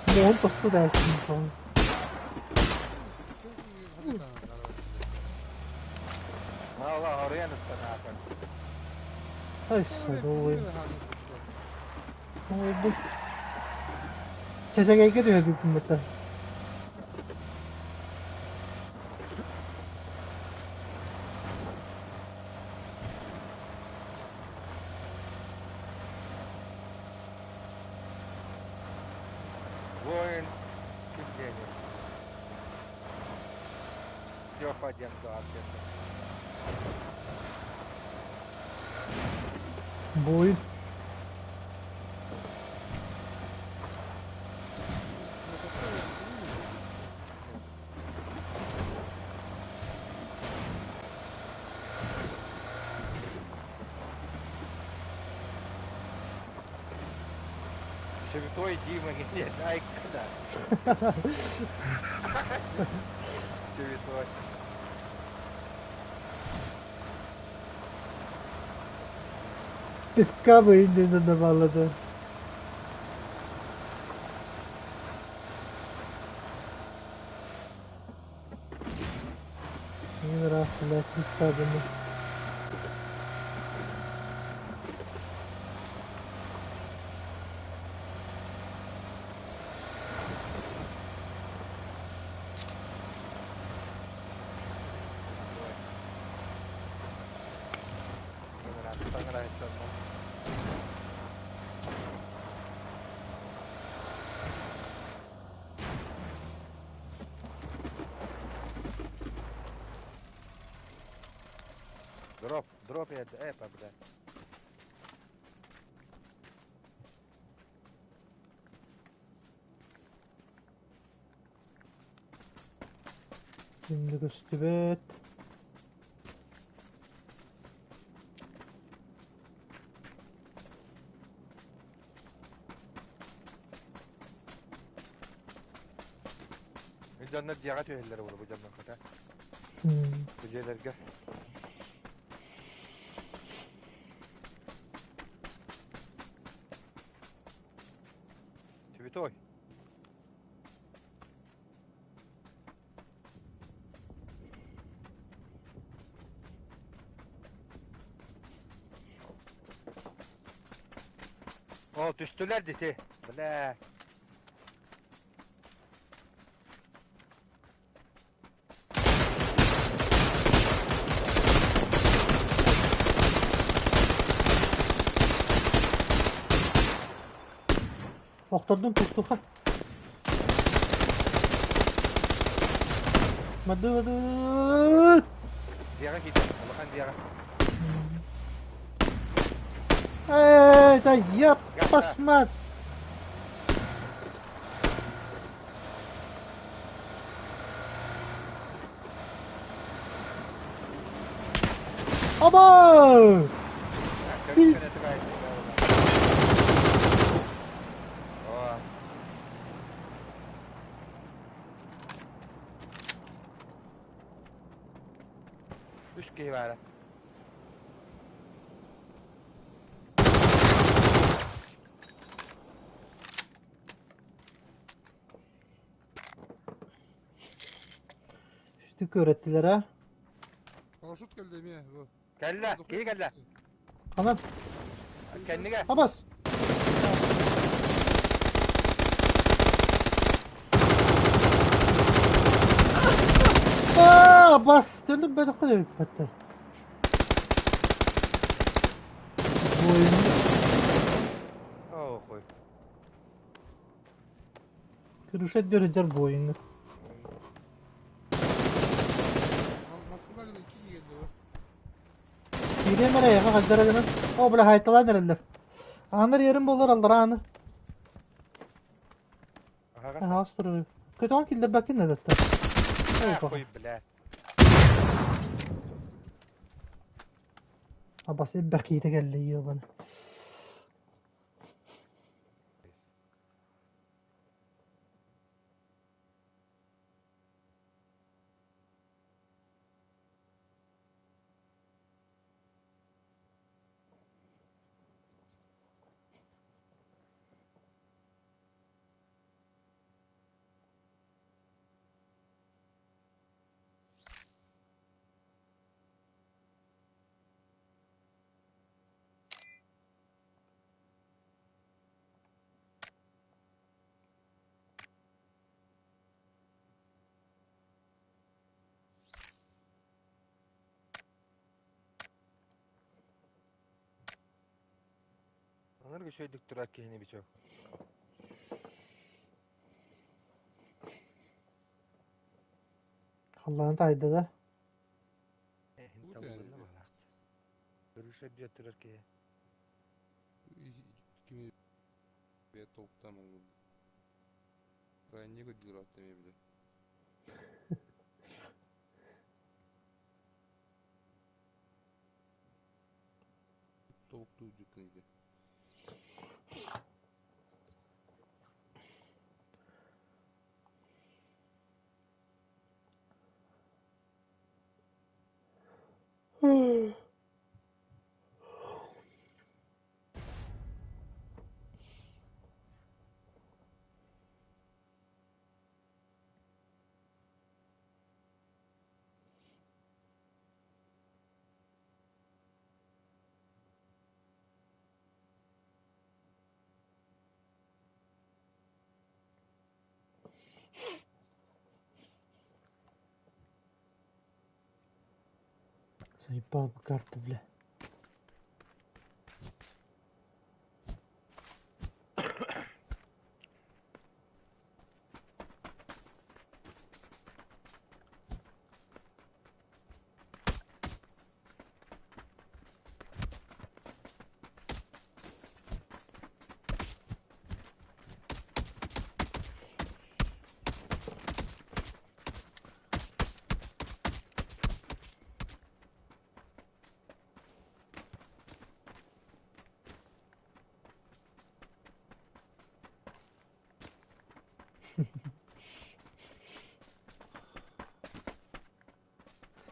Speaker 2: Муон тосту дайсын тоҕо.
Speaker 3: Алла, орыйан ыттан.
Speaker 2: Ай, садовый. Ой, бу. Чэчэгэйгэ түһэбиппин бытта.
Speaker 3: Воин ким диэни. Степа диэн дуо
Speaker 2: Бой.
Speaker 3: Святой Дима, нет, ай, когда? Святой.
Speaker 2: Пивка бы не надавала, да. Не раз, блядь, не стадами.
Speaker 3: Понравится. Дроп, дроп я это, бля.
Speaker 2: Şimdi көстүбэт.
Speaker 3: Дьоннор дьиэҕэ түһэллэр буолуо бу дьоннор хата. Бу дьиэлэргэ. Святой. О, түстүлэр дити. Бля.
Speaker 2: Охтордум тустуха. Мады мады.
Speaker 3: Дьиэҕэ киирдэ. Улахан дьиэҕэ.
Speaker 2: Эй, да ёп, посмат. Оба!
Speaker 3: О. Үс киһи баара.
Speaker 2: Үстүк көрөттүлэр ha.
Speaker 1: Парашют кэллэ эмиэ. Бу.
Speaker 3: Кэллэ, киһи кэллэ.
Speaker 2: Ханан?
Speaker 3: Кэннигэ.
Speaker 2: Абас! Aa, bas! Döndüm ben o kadar hatta. Bu oyunu
Speaker 3: Оо, хуй.
Speaker 2: Kırışa döneceğim bu oyunu.
Speaker 1: Москвадан икки киһи кэллэ бу.
Speaker 2: Киириэм эрэ эйиэхэ хайдара гынан. Оо, бля, хайталаан эрэллэр. Ааннар иэрим буоллар аллараа ааны.
Speaker 3: Аһаҕас.
Speaker 2: Аһаҕас турар. Көтөҕөн киллэрбэккин да даттар.
Speaker 3: Аа, хуй, бля.
Speaker 2: Абас элбэх киһитэ кэллэ ёбана.
Speaker 3: Ынырык үчүгэйдик турар киһини бичок.
Speaker 2: Халлаан таайда да.
Speaker 3: Эһин
Speaker 1: Тугу
Speaker 3: табылынна
Speaker 1: тэйэр?
Speaker 3: баҕалаах. Көрүсэ диэ турар киһи.
Speaker 1: Кими бэйэ толуктаан булду. Крайне көрдүүр ааттам эбилэр. Тобуктуу дьүккүнүйдэ.
Speaker 2: Заебал бы карта, бля.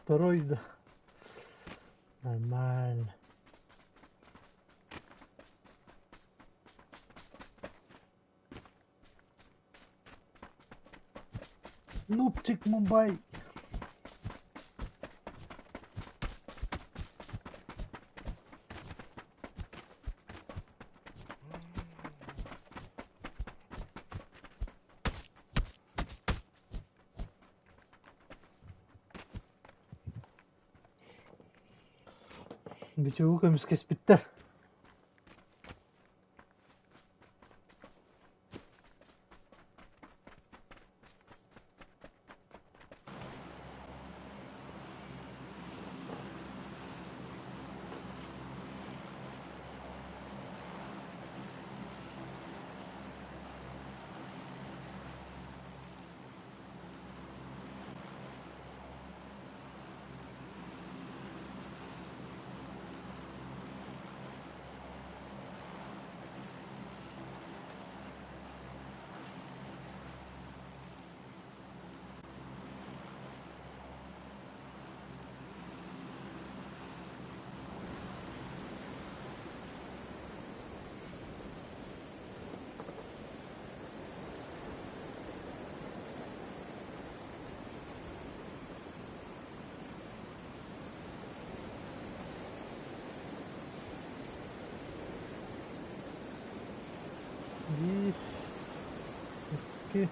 Speaker 2: Второй, да. Нормально. Нубчик Мумбай. Бичугу көмүскэспиттэр. Икки.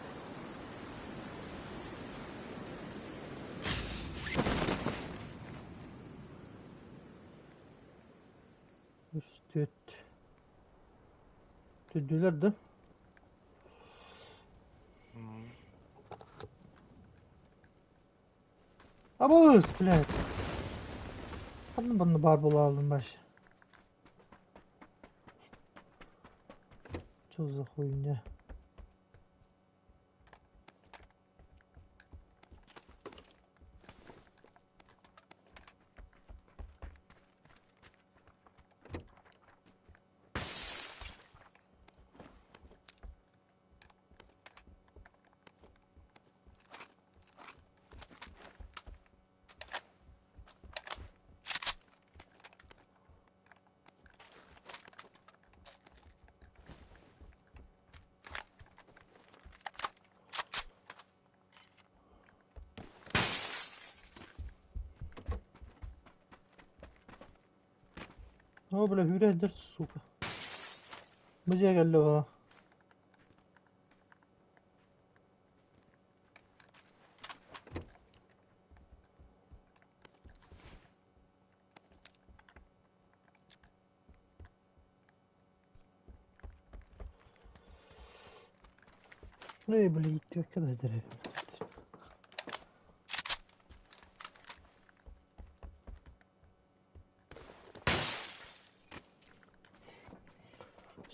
Speaker 2: Үс, түөрт. Түрдүлэр да? Абыз, блядь. Ханна барна баар буолаалым баш. Что за хуйня? О, бля, hüyre сука. Бу дьиэ кэллэ буолла. Эй, бля, ииттибэккэ да сылдьар эбит.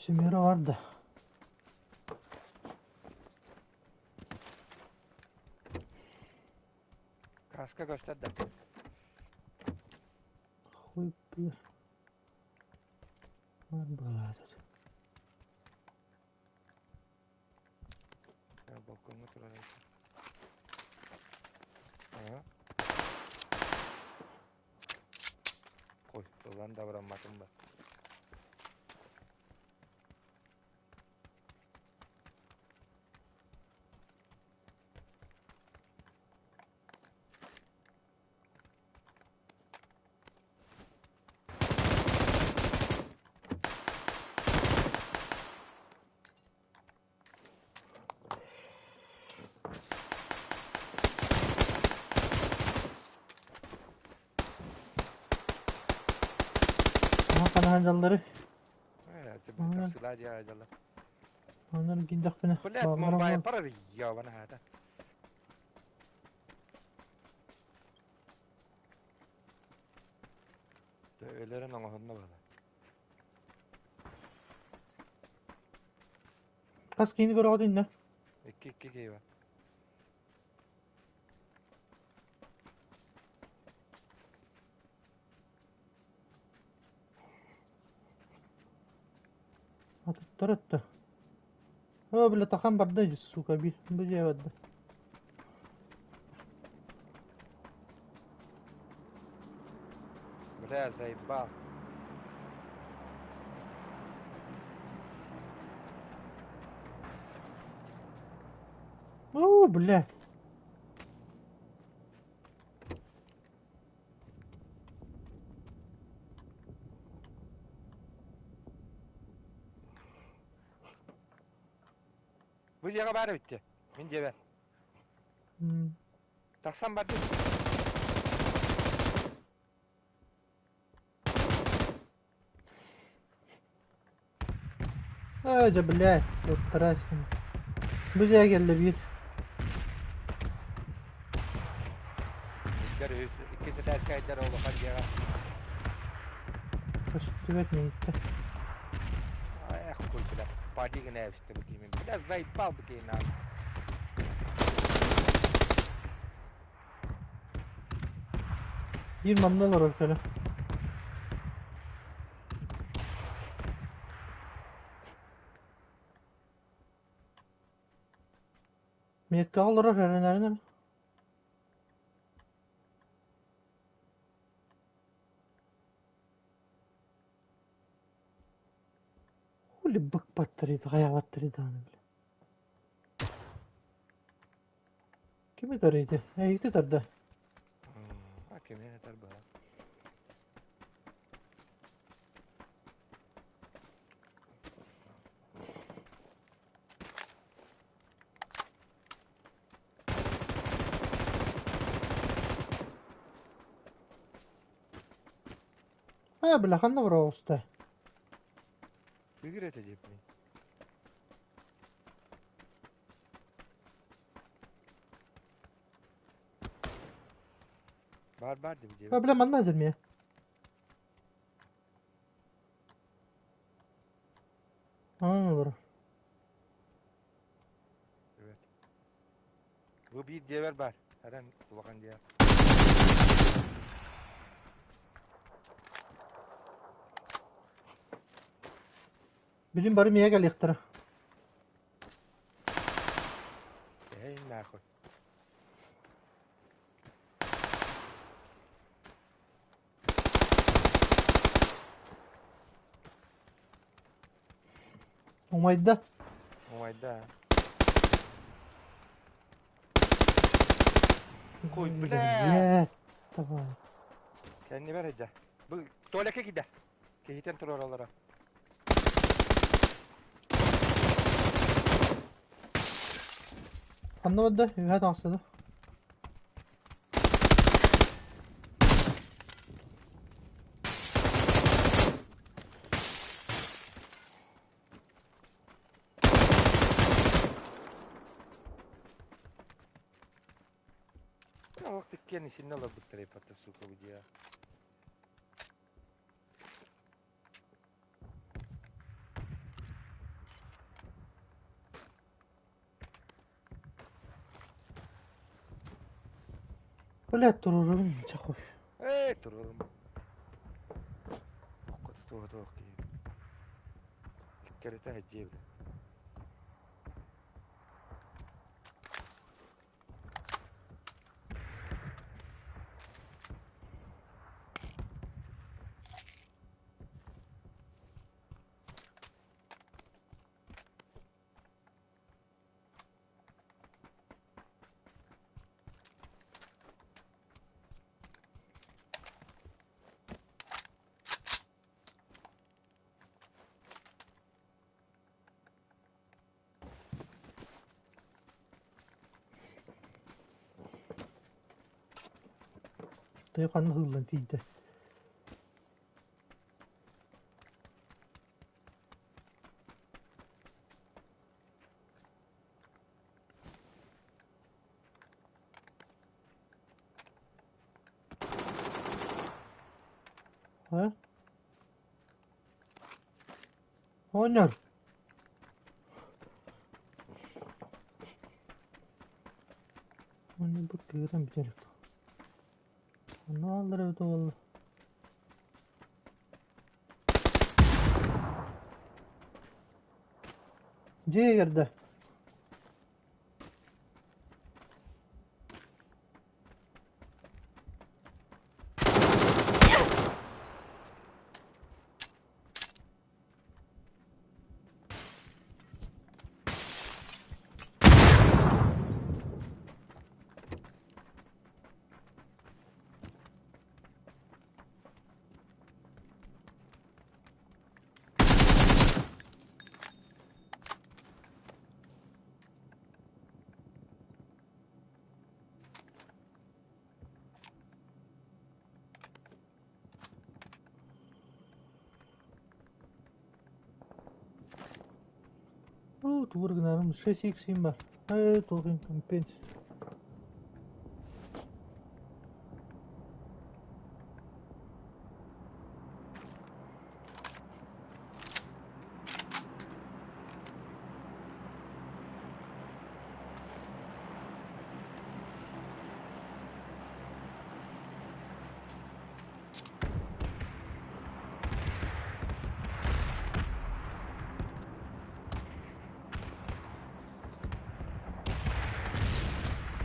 Speaker 2: Семеро бар да.
Speaker 3: Каска көстөр да.
Speaker 2: Хуй бля. Бар была тут.
Speaker 3: Балкоҥҥа турар Аа. Қой, ылан да барамматым ба.
Speaker 2: Aha ханаһан дьаллары.
Speaker 3: Э, тахсыла дьа дьалла.
Speaker 2: Онон киндахпына.
Speaker 3: Блядь, мобай парар ёбана хата. Өлөрөн оҥоһунна бала.
Speaker 2: Хас киһини көрөҕүт иннэ?
Speaker 3: Икки икки киһи бар.
Speaker 2: Атыттар өттө. О, бля, тахан барда, сука, бир. Бу дьиэ барда.
Speaker 3: Бля, заебал.
Speaker 2: О, блядь.
Speaker 3: Бу дьиэҕэ баар эбит Мин дьиэбэр. Тахсан барды.
Speaker 2: Ой, да, блядь, вот красный. Бу дьиэ кэллэ биир.
Speaker 3: Икки икки этээскэ айдар улахан дьиэҕэ.
Speaker 2: Көстүбэт мииттэ.
Speaker 3: Эх, хуй, бля, пади гына эбисте бу киһи. Бля, заебал бу киһи нахуй.
Speaker 2: Биир манна олорор кэлэ. Меткаҕа олорор эрэнэрин Хули бык баттарыйда, хайаабаттарый даҕаны бile. Кими тарыйды? Эйигити тарда.
Speaker 3: А кими этэр быһа.
Speaker 2: Ээ, бля, ханна бара оҕуста?
Speaker 3: Кыгыр этэ диэппин. Баар баар диби
Speaker 2: Э,
Speaker 3: диэбит.
Speaker 2: бля, манна земе. Анан олорор.
Speaker 3: Evet. Bu bir diğer бар. Herhan улахан диэ.
Speaker 2: Билин бары миэ кэлиэхтэрэ.
Speaker 3: Эй нахуй.
Speaker 2: Умайда.
Speaker 3: Умайда. Куй, бля.
Speaker 2: Блядь. Давай.
Speaker 3: Кэннибэр эдэ. Бу туалекка киирдэ. Киһитэн туруораллара.
Speaker 2: Ханна барда? Үһэ таҥсыда.
Speaker 3: Олох тиккиэн исиннэ олорбуттар иппата сука бу диэ.
Speaker 2: Блядь, туруорабын чэ хуй.
Speaker 3: Ээ туруорум. Окко туох туох киһи. Иккэритэ дьиэ бile.
Speaker 2: Тыа ханна ыһыллан тиийдэ. Э? Оҕонньор. Оҕонньор бу кыыран бүтэр. Онно ааллар эбит буолла. Дьиэ кэрдэ. Оо, тугу гынарым 6 икс бар. Ээ, туох компенс.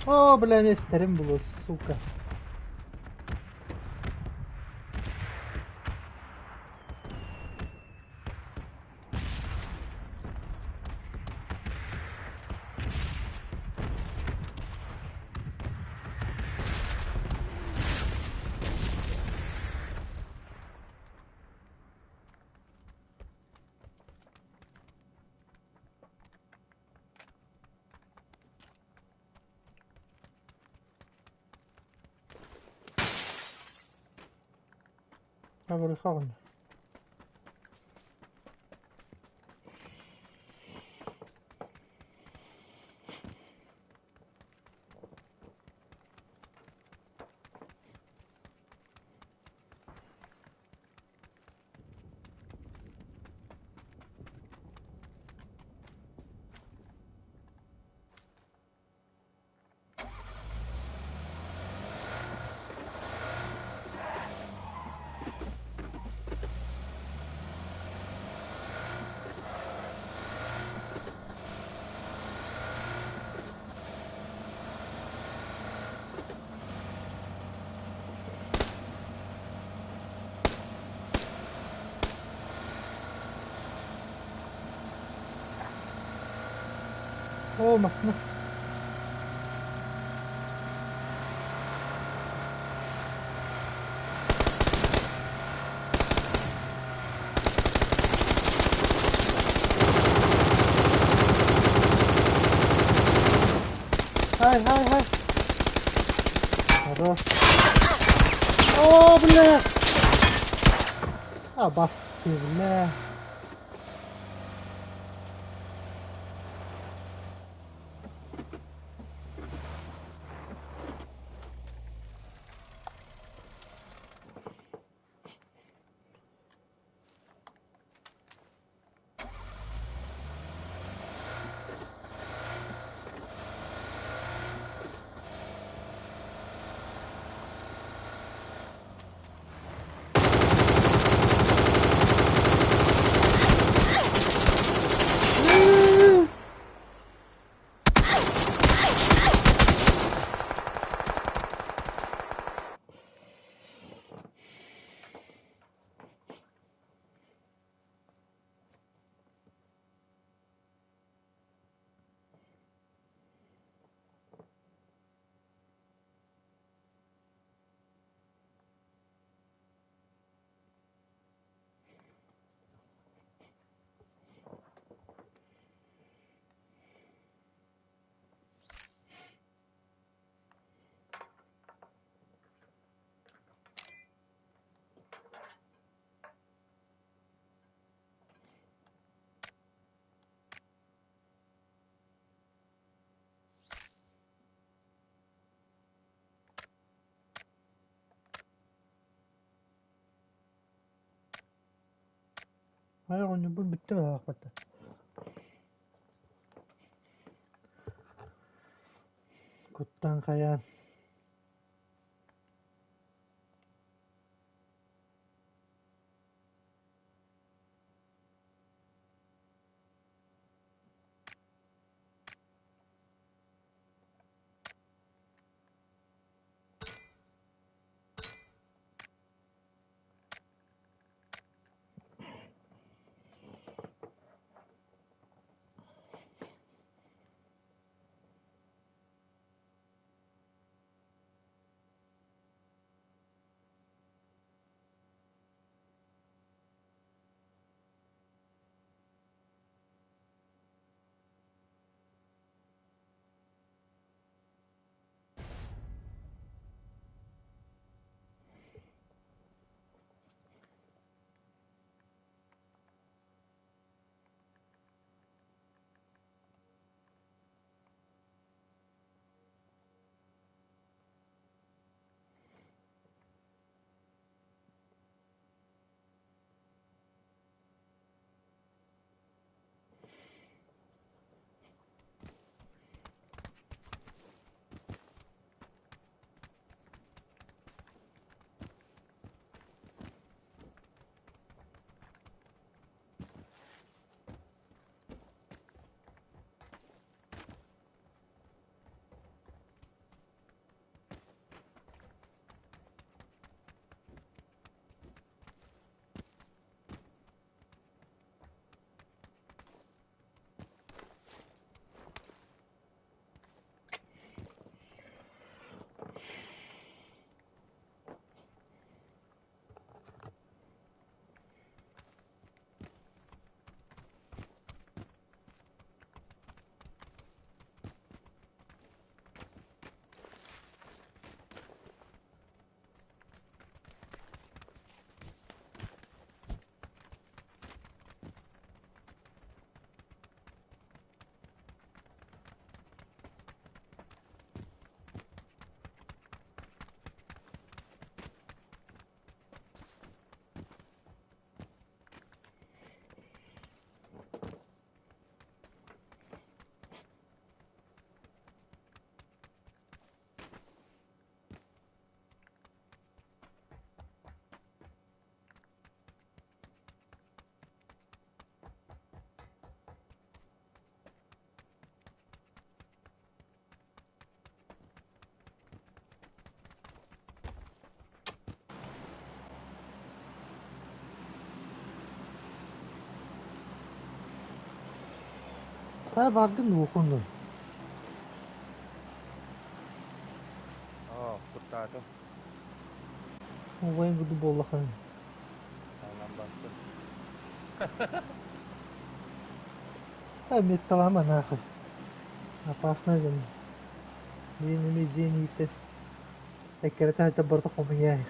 Speaker 2: Оо, бля, миэстэрим булуо, сука. Барыхаҕын. Оо, массыына. Хай, хай, хай. Хорош. О, бля! А, басты, бля. Хайа оҕонньорбут бүттэ быһаахпата. Куттаан хайаан. Та бардын уокунун.
Speaker 3: Оо, куттаатым.
Speaker 2: Убайым курдук буоллаххына.
Speaker 3: Таҥнан бастым.
Speaker 2: Та метталама нахуй. Опасно дьон. Биир эмиэ дьиэни ииттэн эккирэтэ сылдьан барыта хомуйаай.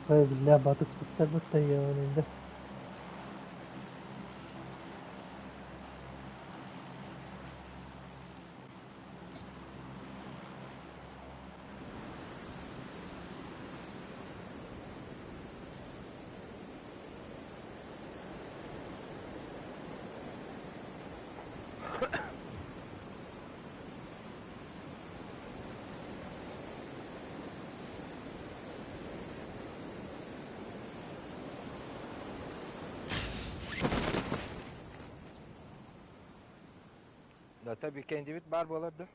Speaker 2: Ой, бля, батыспыттар бытта да.
Speaker 3: Да, tabii kendimiz бар болар да.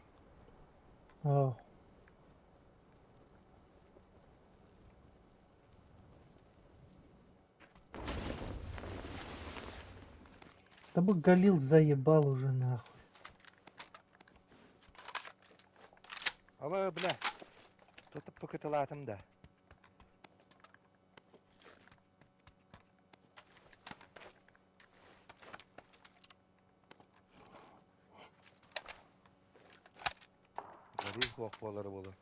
Speaker 2: Oh. Да бы Галил заебал уже нахуй.
Speaker 3: Aba бля. Tutup пыкытылаатым да. Garip хуох буолары буолуо.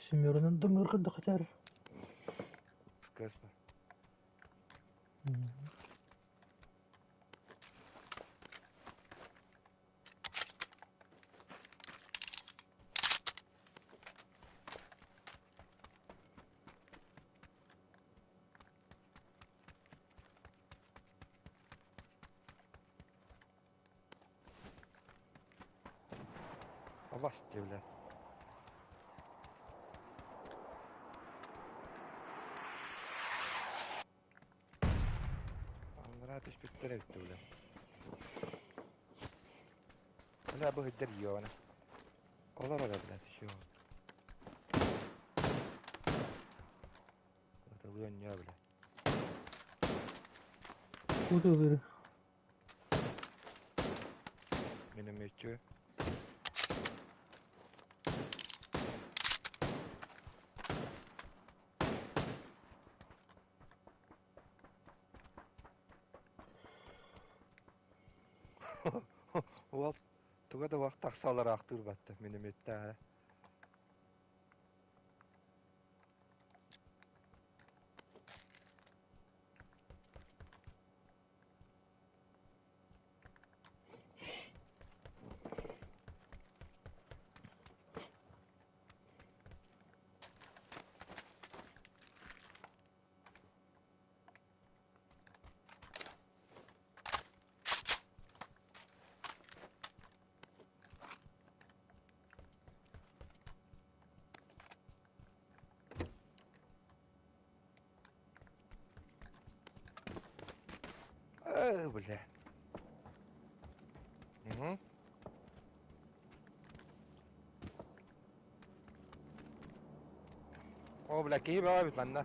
Speaker 2: Семерынан дымыргын да хотер.
Speaker 3: Кэспэ. Абас бля. Аллара түспүттэр эбит бля. Бля бу хыддар йоона. Олар ара бля түшүө. Атылыан ньоо бля.
Speaker 2: Куда бери?
Speaker 3: Минометчү. Уол туга да вакыт тахсалар ахтыр батта минометта. Э, бля. Угу. О, бля, киһи бөҕө эбит манна.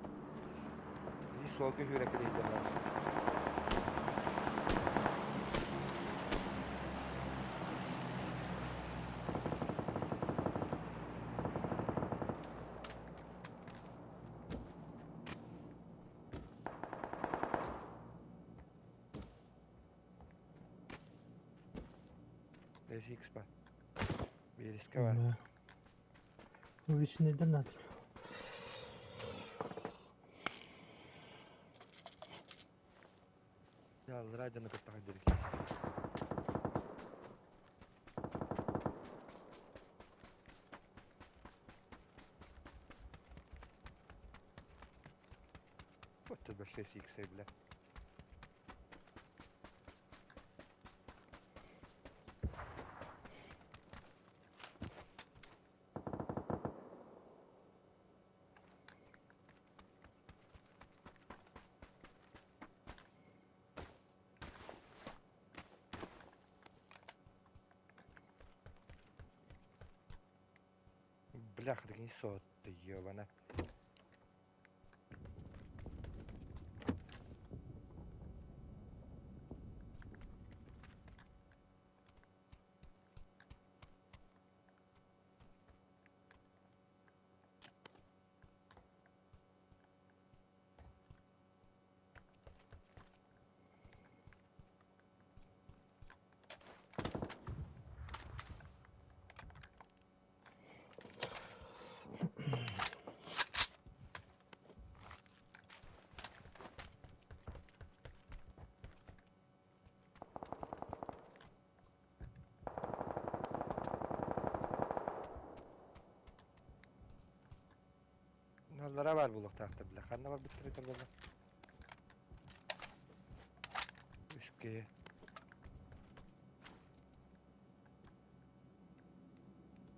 Speaker 3: Ии суолга сүүрэкэлииллэр Беш бар. Бириска бар.
Speaker 2: Вечный донат.
Speaker 3: Аллараа дьону кытта хайдыр. Вот тут большие иксы, бля. Бляха, так не сот, ёбана. Аллараа баар буолуохтаахтар, бля. Ханна барбыттар этэр буолла? Үскэ.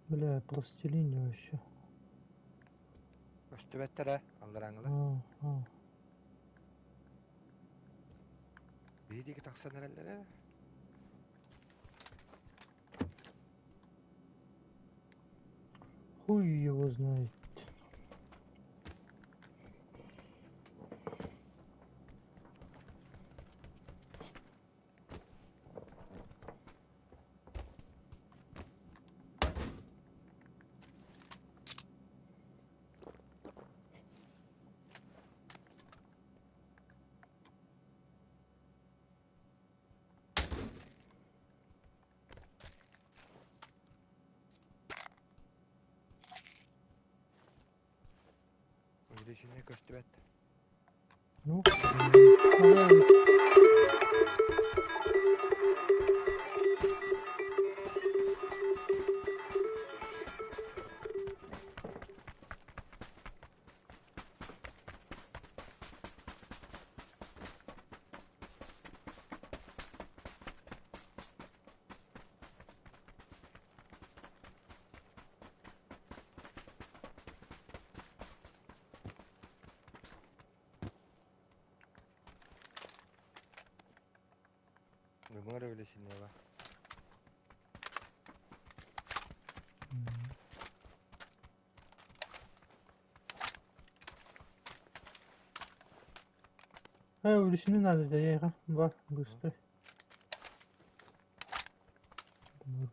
Speaker 2: Бля, пластилин вообще.
Speaker 3: Көстүбэттэр ээ, алларааҥылар.
Speaker 2: А, а.
Speaker 3: Биһи диэки тахсан эрэллэр ээ.
Speaker 2: Хуй его знает.
Speaker 3: Увеличение көстүбэт.
Speaker 2: Ну, давай.
Speaker 3: Бүгүн увеличение бар.
Speaker 2: Увеличение надо, да я бар, быстро.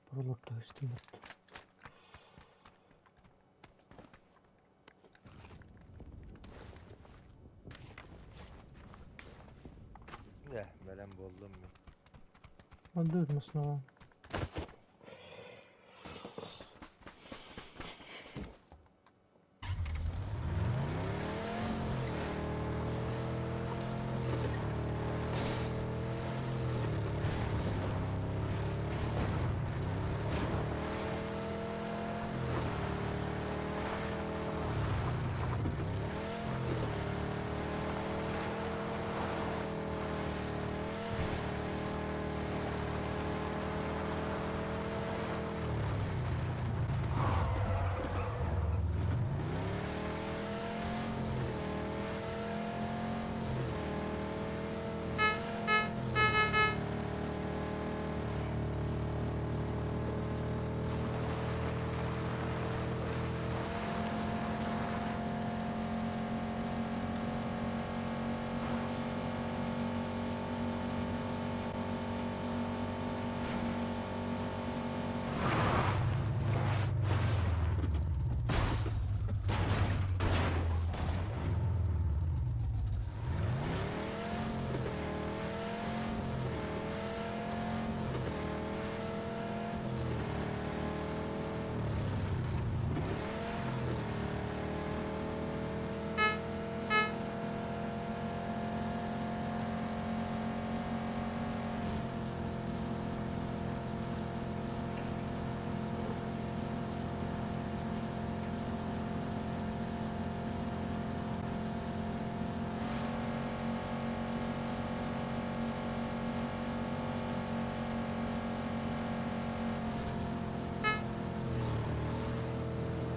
Speaker 2: Пролог
Speaker 3: Дьэ, бэлэм буоллум мин.
Speaker 2: Отдают основа.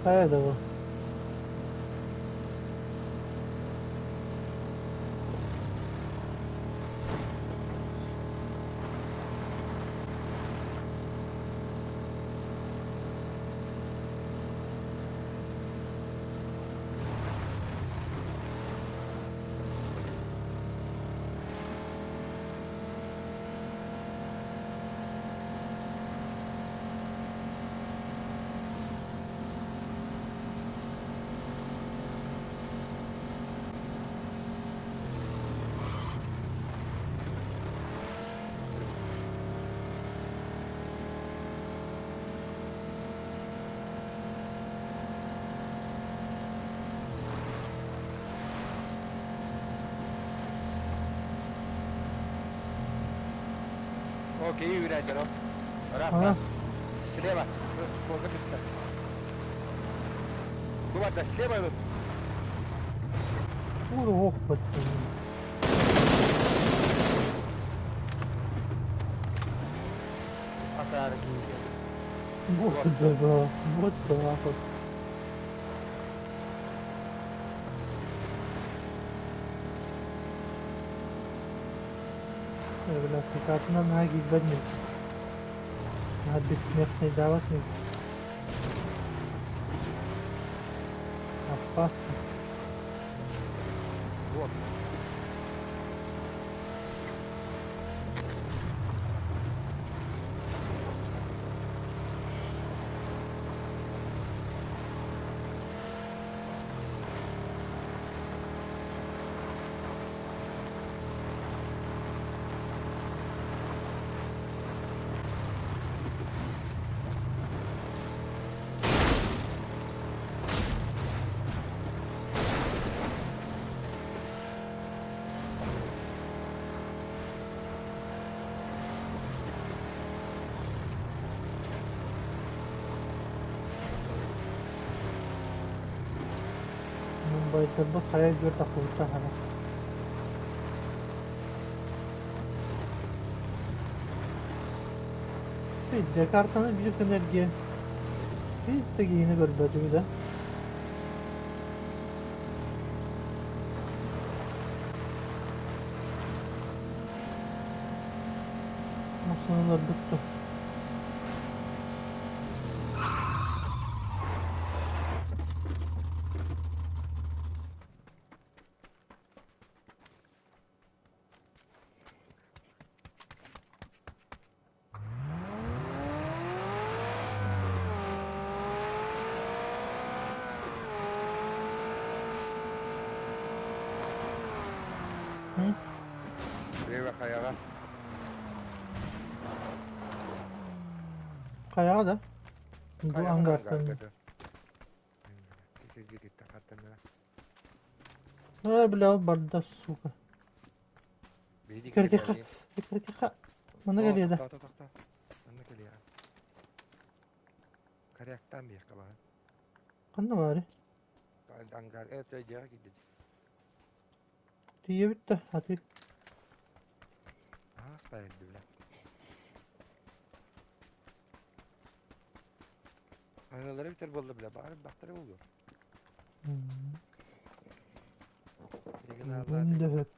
Speaker 2: Хайа да бу?
Speaker 3: Окей, үүрээдэр ол.
Speaker 2: А?
Speaker 3: Ыраахтан. Слева. Суолга түстэ. Бу барда, слева идут.
Speaker 2: Ох, баттым.
Speaker 3: Акаары киирдэ.
Speaker 2: Вот да, вот так вот. Бля, картынан наһаа киирбэт мин. Наһаа бессмертныйдаабат мин. Опасно.
Speaker 3: Вот.
Speaker 2: Байдарбыт хайа үөр тахсыбыттан хана. Декартаны биир күн эргиэн. Биир да киһини көрбөтүм да. Массыыналар бүттү. Hı?
Speaker 3: Слева хайаҕа.
Speaker 2: Хайаҕа да? Бу
Speaker 3: Хайаҕа
Speaker 2: ангартан.
Speaker 3: ангарга. Киһи
Speaker 2: Э, бля, барда, сука.
Speaker 3: Биһиги
Speaker 2: Кэртиха. Кэртиха. Манна кэлиэ да.
Speaker 3: Тохто, тохто. Манна кэлиэ. Коряктан биэххэ баҕа.
Speaker 2: Ханна баары?
Speaker 3: Ангар э дьиэҕэ киирдэ.
Speaker 2: Тиийэбит да, аты.
Speaker 3: Аас байылды бля. Аналары бүтэр буолла бля. Баары бахтары буолуо. Билигин ааллаат.
Speaker 2: Дөһөп.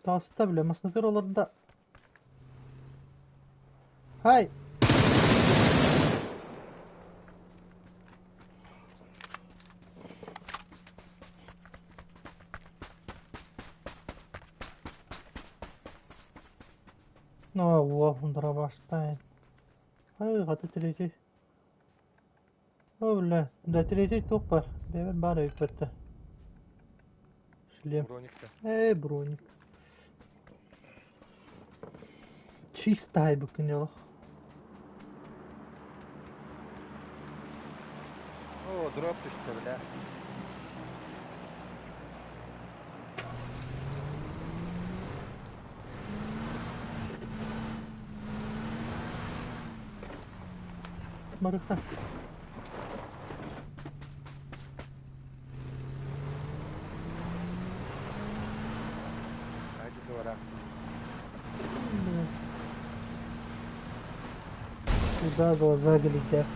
Speaker 2: Таста бля, маснатыр олорда. Хай! Ну, во, дробаштайн. Ай, хаты третий. О, бля, да третий тух бар. Бэбэр бар өйпөттө. Шлем.
Speaker 3: Броникта.
Speaker 2: Эй, броник. Чистай букинелох.
Speaker 3: О, дроп түстэ бля.
Speaker 2: Барыха. Куда глаза глядят.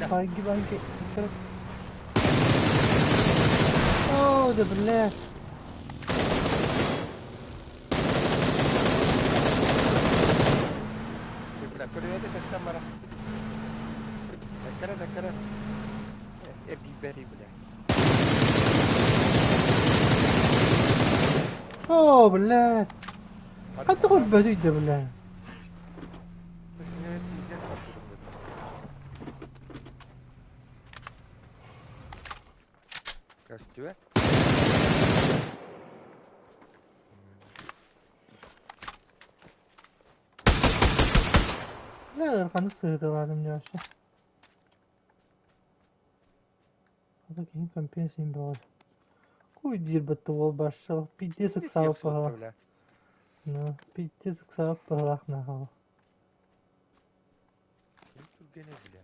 Speaker 2: Байги, байги. О, да бля. О, блядь. А ты хоть бежит, бля.
Speaker 3: Көстүө.
Speaker 2: Бля, ханнык сыһытылаатым дьэ. Хата киһи компенсия бөҕө. Куй диир бытты уол барсал. Пиздец ыксаабыт быһалаах. Ну, пиздец ыксаабыт быһалаах нахал.
Speaker 3: Түргэнэ бля.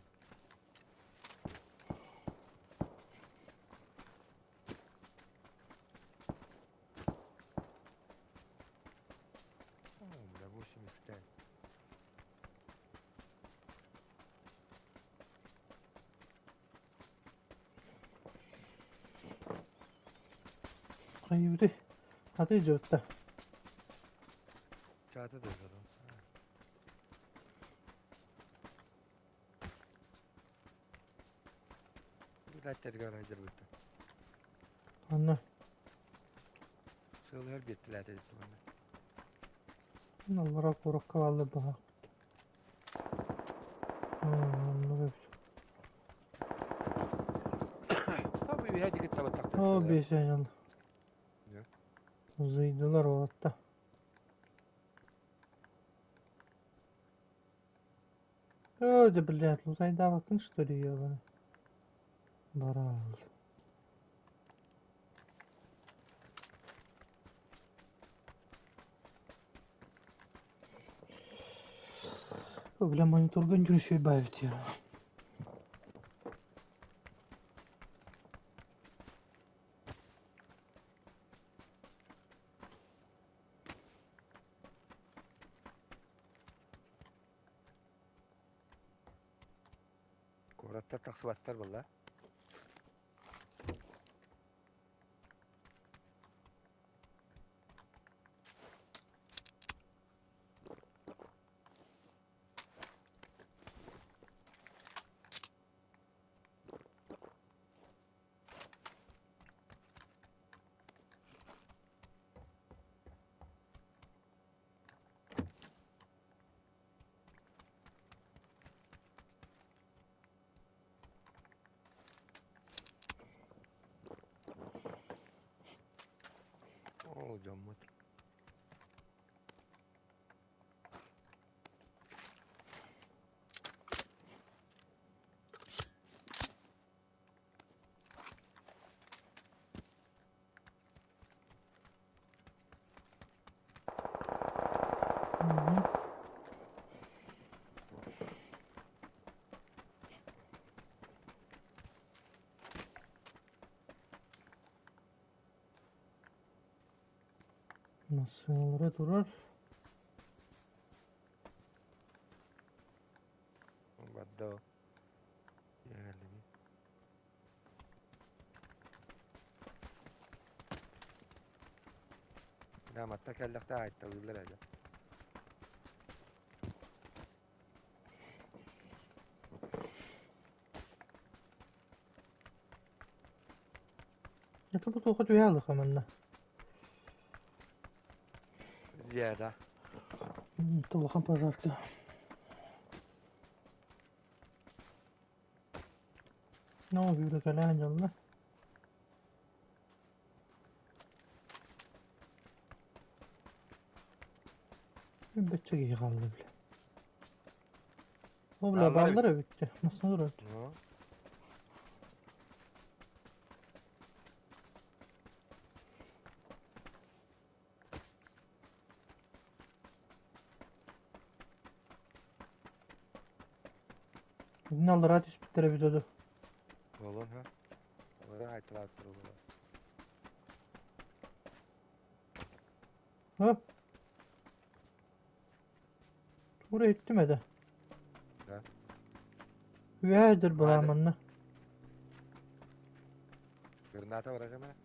Speaker 3: О, бля, 85.
Speaker 2: Хайыбыты. Хаты дьыбытта.
Speaker 3: Чаата да задам. Билаттарга арайдырбыта.
Speaker 2: Анна.
Speaker 3: Сылыар биэттилээтэ дитиманна.
Speaker 2: Аллара куракка бааллар быһаах. Оннук эбит.
Speaker 3: Табы үһэ дигит табаттахтар.
Speaker 2: О, бесен. Узыйдылар уолатта. О, да блядь, лутайдаабаккын что ли, ёбаный. Барал. О, бля, мониторган жүрүшөй баайбыт я.
Speaker 3: Кураттар тахсыбаттар буолла. Оо, дьоммут.
Speaker 2: Мгм. Массыыналара турар.
Speaker 3: Барда ол. Дьиэҕэ Грамотта кэллэхтэ аайталыыллар этэ.
Speaker 2: Это бу туохха түһэ алыха манна.
Speaker 3: Дьиэ да.
Speaker 2: Улахан пожарка. Ну, бүүрүкэлээн дьонно. Бөччө киһи хаалла бile. О бля,
Speaker 3: Бааллар эбит.
Speaker 2: бааллар эбит. Массыына турар.
Speaker 3: Ну.
Speaker 2: Итини аллараа түспүттэр эбит оду.
Speaker 3: Буолуон ха. Олору айтылааттар буолар.
Speaker 2: Hop. Тура иттим этэ.
Speaker 3: Да.
Speaker 2: Үөһээ
Speaker 3: Наада.
Speaker 2: быһааманна.
Speaker 3: Граната барагана.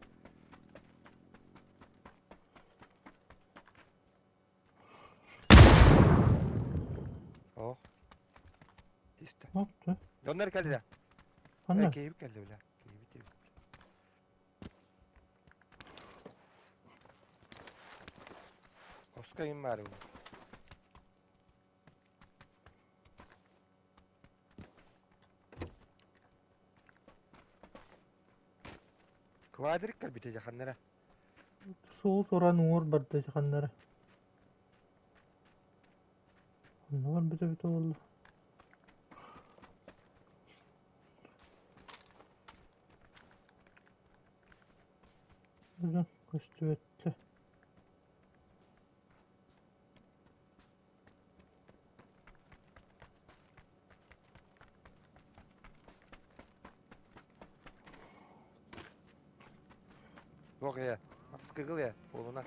Speaker 3: О. Истэ.
Speaker 2: Отту.
Speaker 3: Дьоннор кэллэ.
Speaker 2: Ханна?
Speaker 3: Киһибит кэллэ бля. Киһибит эбит. Хоско им баар бу. Квадрик кэлбитэ дьаханнара.
Speaker 2: Суол туран уҥуор барда дьаханнара. Онно барбыта эбитэ буолла. Бүгүн көстүбэттэ.
Speaker 3: Туох ээ? Атыскыгыл ээ, буолуна.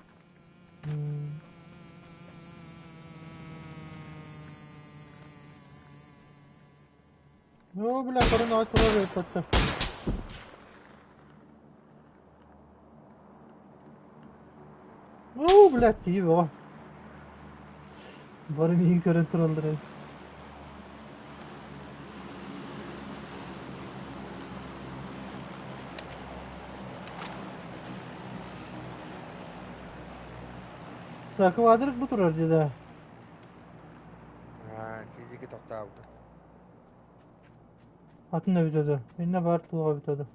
Speaker 2: Оо, бля, көрөн аҕай турар эбит Оо, блядь, киһи бөҕө. Бары миигин көрөн тураллар эбит. Так, квадрик бу турар дии да.
Speaker 3: Аа, киһи тохтообута.
Speaker 2: Атын эбитэ да. Иннэ баар туох эбитэ да.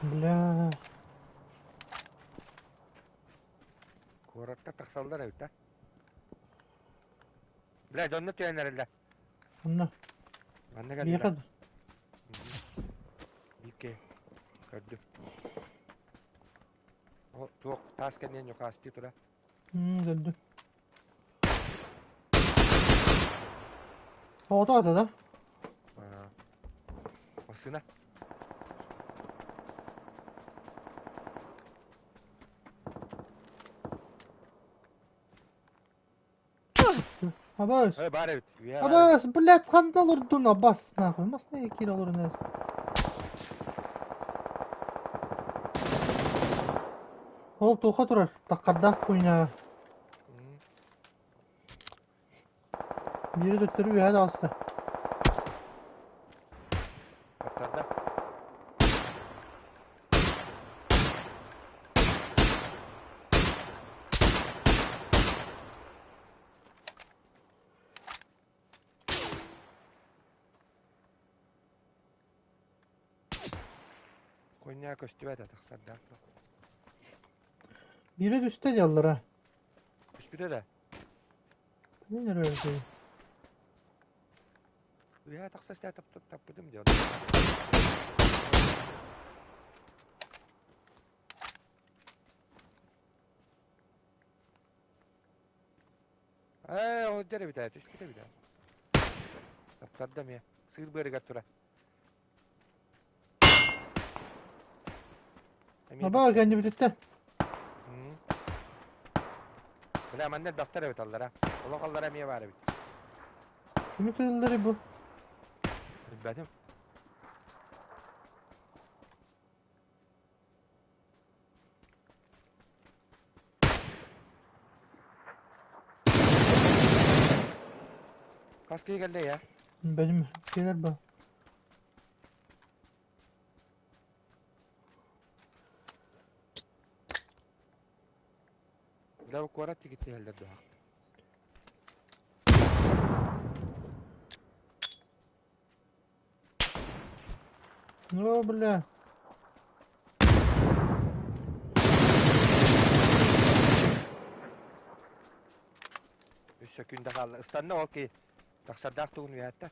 Speaker 2: Бля.
Speaker 3: Куоракка тахсаллар эбит да. Бля, дьонно түһэн эрэллэр.
Speaker 2: Онно.
Speaker 3: Манна кэллилэр.
Speaker 2: Биэхэ
Speaker 3: Бииргэ көрдүм. Ол туох таас кэннинэн ньукаастыы тура.
Speaker 2: Көрдүм. Оҕото ата да?
Speaker 3: Массыына.
Speaker 2: Абас.
Speaker 3: Ой, баар эбит. Үйэ баар эбит.
Speaker 2: Абас, блядь, ханна олордун, абас, нахуй. Массыына киирэ олорон Ол туохха турар? Таккардаах хуйня. Биири төттөрү үөһэ таҕыста.
Speaker 3: Аттарда. Хуйня көстүбэт тахсардаах.
Speaker 2: Биирэ түстэ дьаллара.
Speaker 3: Түспүтэ да.
Speaker 2: Мин эрэ өлбүтүм.
Speaker 3: Үөһэ тахса истэ таппытым диэн. Ээ, ол дьэр эбит ээ, түспүтэ эбит ээ. Таптарда эмиэ. Сыыр быарыгар турар. Эмиэ
Speaker 2: Аба
Speaker 3: таптар.
Speaker 2: кэннибититтэн.
Speaker 3: М. Бля, манна элбэхтэр эбит аллара. Олох аллара эмиэ баар эбит.
Speaker 2: Кими тыылларый бу?
Speaker 3: Билбэтим. Хас киһи кэллэ я?
Speaker 2: Бэлим кэлэр ба.
Speaker 3: Бля, куорат тигиттиһэллэр дуо?
Speaker 2: Ну, бля.
Speaker 3: Үс сөкүүндэ хаалла. Ыстанна ол киһи. Тахсардаах тугун үөһэттэ.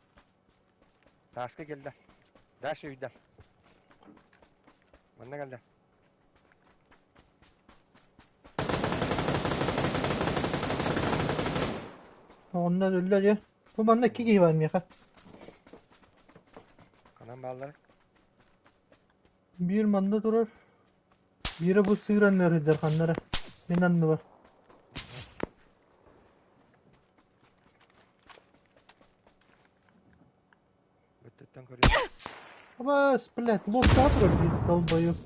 Speaker 3: Тааска кэллэ. Даша үйдэ. Манна кэллэ.
Speaker 2: Онно өллө дьэ. Бу манна икки киһи бар миэхэ.
Speaker 3: Ханан бааллар?
Speaker 2: Биир манна турар. Биирэ бу сыыр анныгар сылдьар ханна эрэ. Мин анныбар.
Speaker 3: Өттүттэн көрүө.
Speaker 2: Абас, блядь, лодкаҕа турар биир долбоёб.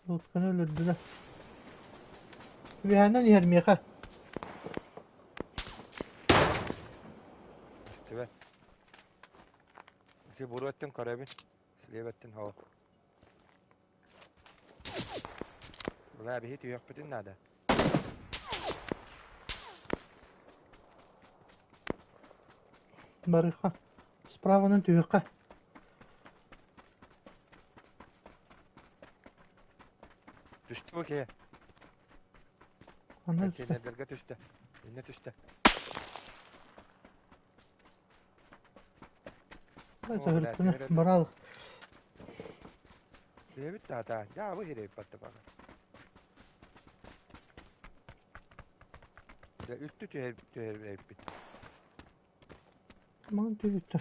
Speaker 2: Лодканы өлөрдүлэр. Үөһээнэн иһэр миэхэ.
Speaker 3: Истибэт. Ити буруо өттүн көрөбүн. Слева өттүн һоо. Бля, биһи түһүөхпүтүн наада.
Speaker 2: Барыхха. Справанан түһүөххэ.
Speaker 3: Түстү бу киһи.
Speaker 2: Ханна түстэ?
Speaker 3: Контейнердэргэ түстэ. Иннэ түстэ.
Speaker 2: Төһөрүттүнэ бараалык.
Speaker 3: Түһэбит таата. Дьаабы сирэйбит батта баҕа. Дьэ үстү түһэр түһэрбит.
Speaker 2: Маҥан түһүттэ.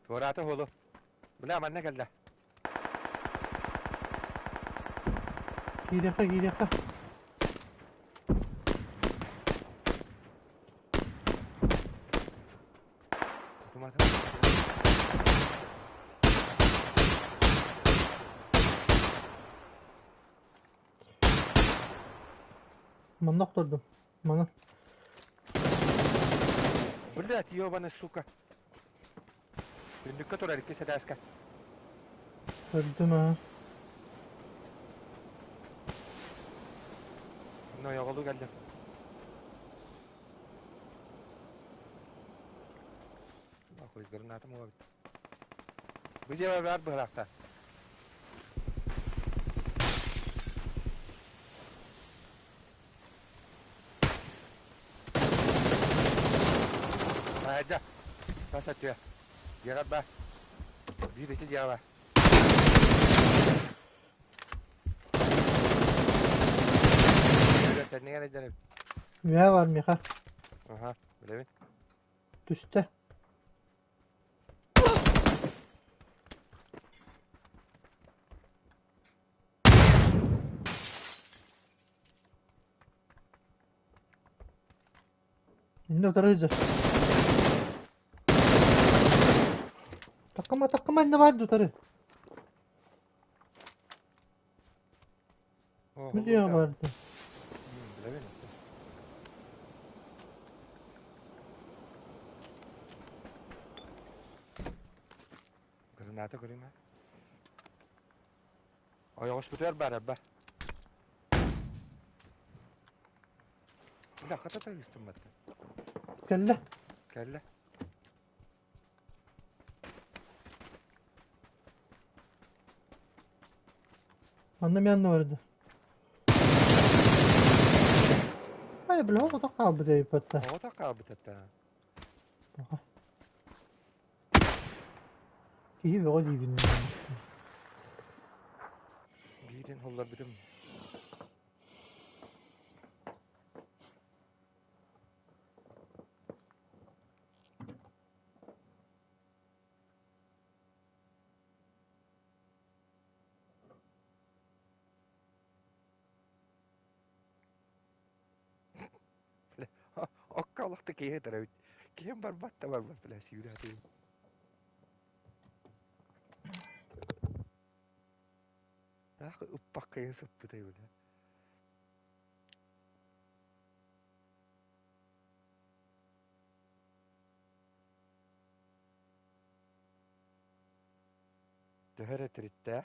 Speaker 3: Туораата уолу. Бля, манна кэллэ.
Speaker 2: Киириэххэ, киириэххэ. Манна охтордум. Маны.
Speaker 3: Блядь, ёбаный сука. Түннүккэ турар иккис этээскэ.
Speaker 2: Көрдүм аа.
Speaker 3: Онно ойоҕолуу кэллим. Нахуй гранатым уобит. Бу дьиэбэр баар быһылаахта. Айда, тас өттүө. Дьиэҕэр баа. Биир ити дьиэҕэ баа. Кэннигэр эдэр
Speaker 2: Үөһэ бар миэхэ.
Speaker 3: Аха, билэбин.
Speaker 2: Түстэ. Иннэ утары сылдьар. Таккыма, таккыма иннэ баар утары.
Speaker 3: Оо,
Speaker 2: Бу диэҕи баарда.
Speaker 3: Билэбин. Граната көрүм ээ. Ойоҕоспутугар баар арба. Бля, хата тагыстым батта.
Speaker 2: Кэллэ.
Speaker 3: Кэллэ.
Speaker 2: Манна эмиэ анны барда. Ай, бля, оҕото хаалбыт эбиппатта.
Speaker 3: Оҕото хаалбыт этэ.
Speaker 2: Киһи бөҕө диибин.
Speaker 3: Биирин холлорбутум. Окко олохто киһи ытар эбит. Киһим барбат да барбат бля сүүрэ Таах ыппаккайын сыппытай бля. Төһө эрэ тириттээ?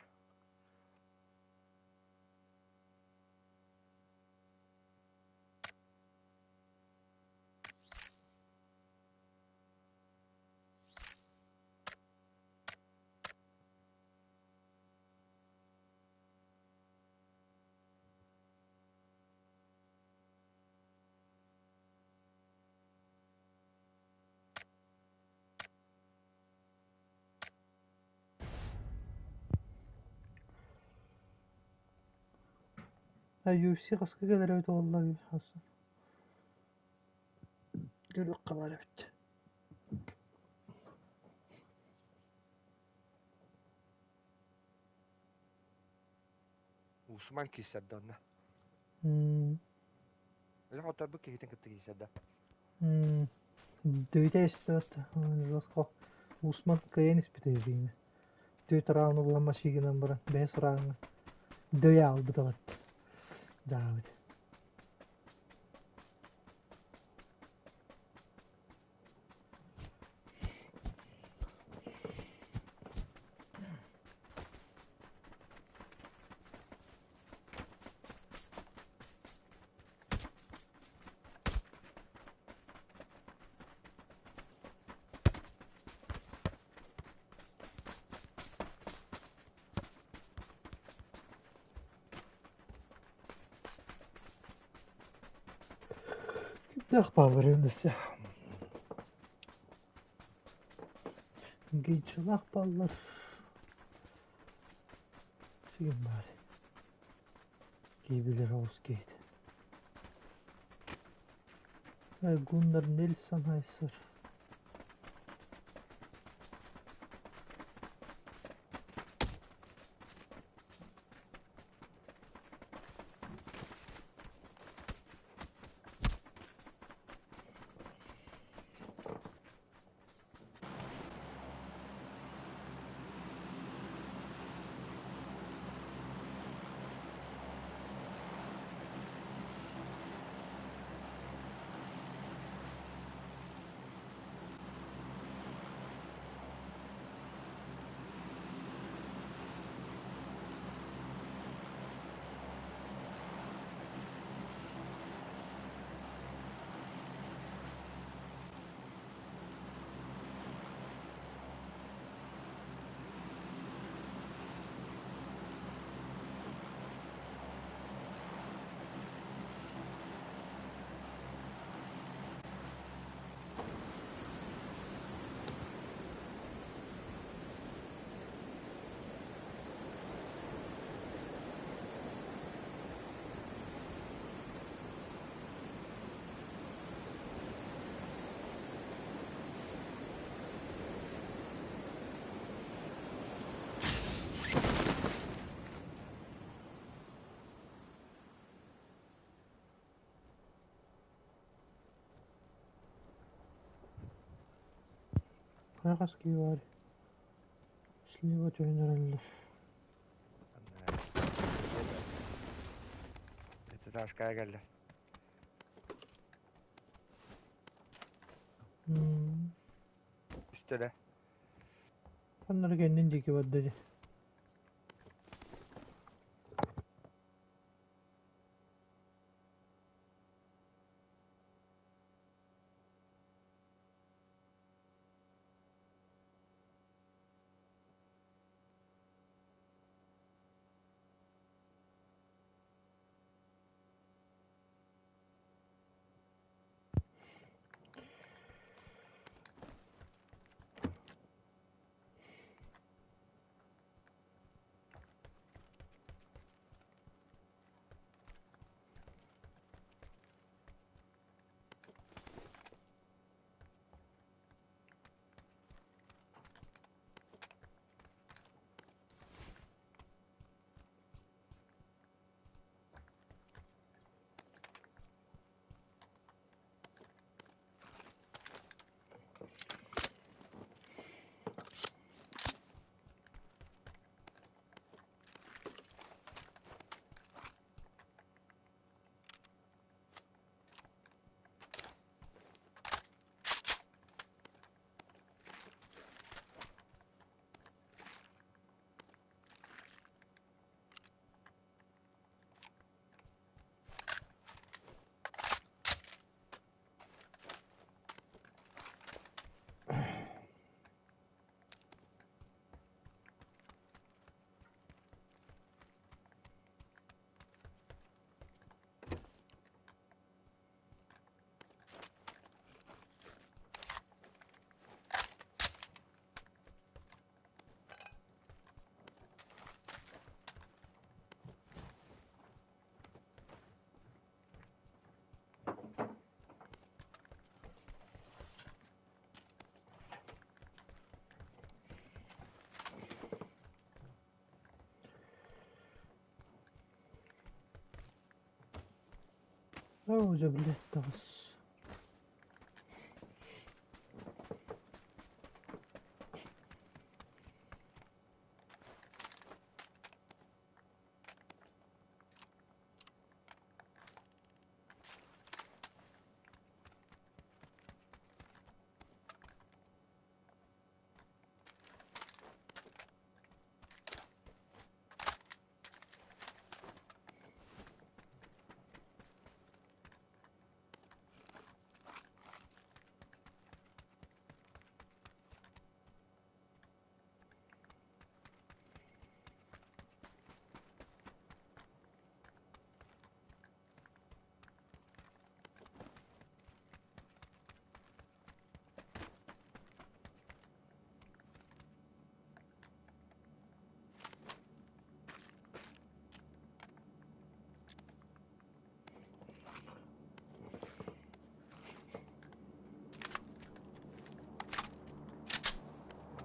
Speaker 2: UFC хаска кэлэр эбит буолла Көрүөххэ баар эбит.
Speaker 3: Усман киирсэр да онно. Өлөх отторбут киһитин кытта киирсэр да.
Speaker 2: Дөйүтэ испит жестко Усман кыайан испитэ дии. Түөрт рауну булан машигынан баран бэһис рауҥҥа дөйө аалбыт абат. Дьаабыт. Кимнээх баалларын өссө Гейчалаах бааллар Сигэн баар Киһи оҕус киһитэ Гуннар Нельсон Айсер Хайаҕас киһи баар слива түһэн эрэллэр.
Speaker 3: Этажкая кэллэ. Үстэ да.
Speaker 2: Ханнары кэннин диэки барда дии. Оо, дьэ, блядь, таҕыс.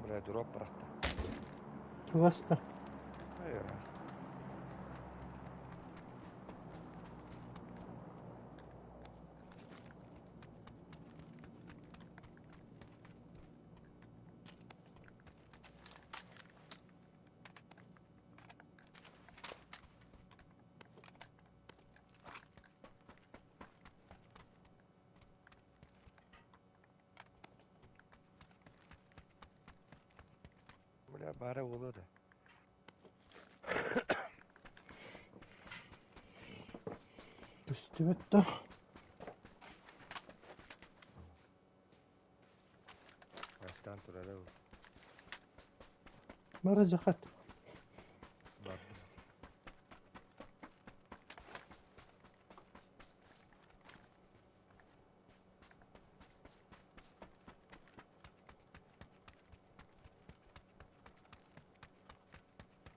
Speaker 3: Бля, дроп бырахта.
Speaker 2: Чугас да.
Speaker 3: Ай, Бля, баара буолуо да.
Speaker 2: Көстүбэт да.
Speaker 3: Бастаан турара ол.
Speaker 2: Бара дьахат.
Speaker 3: Бардым.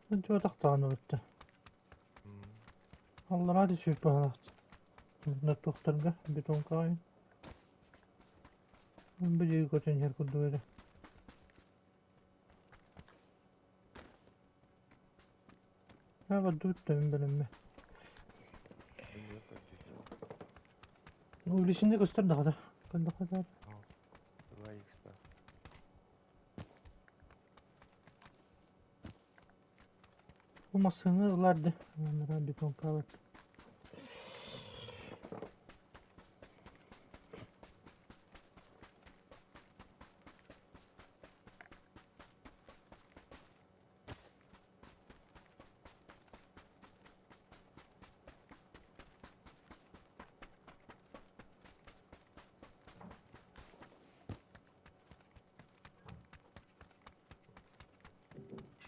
Speaker 2: Сылдьыбатах даҕаны эбит. Аллараа түспүт быһыылаах. Туохтарга бетонкаҕа Бу диэки көтөн иһэр курдук этэ. Аа бардыбыт да мин бэлэммэ. Улисинде көстөр даҕата. Көрдөххө
Speaker 3: 2x
Speaker 2: Бу массыына ылар да анараа бетонкаҕа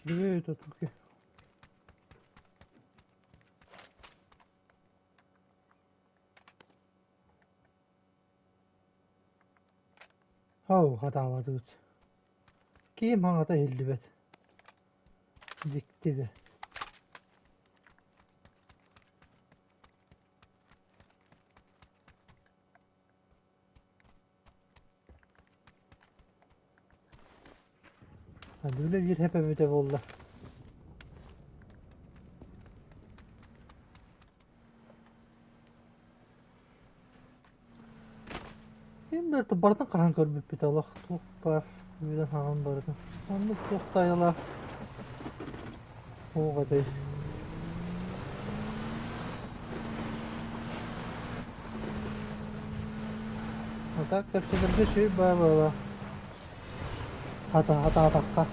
Speaker 2: Две это туки. Ау, хатаабатыбыт. Киим хаҥата иһиллибэт. Дьикти да. Үлэлиир хэп эбитэ буолла. Ким да барытын хаһан көрбүппүт олох туох баар үөрэн хаҕан барытын. Оннук туох да айылаах суох этэй. А так кэпсэтэргэ үчүгэй баа буолла. Хата хатаатахха.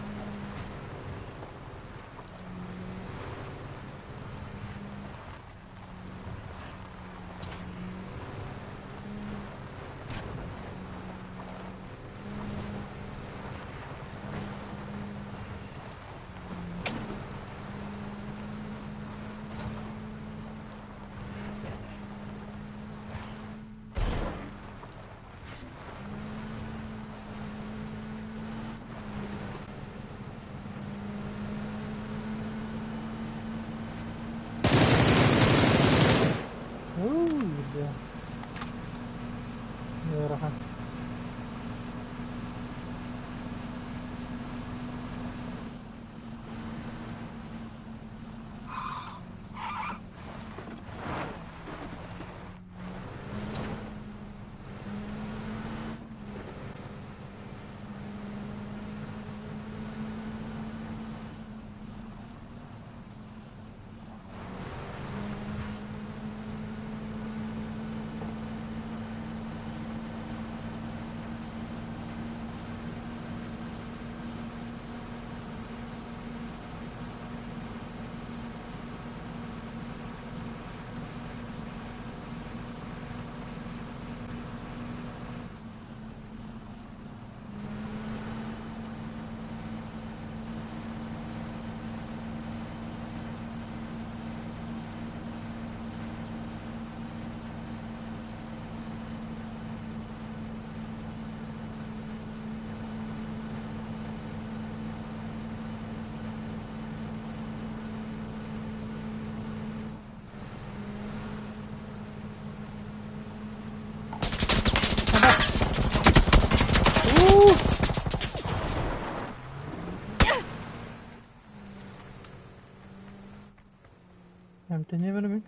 Speaker 2: Эмтэниэ мин.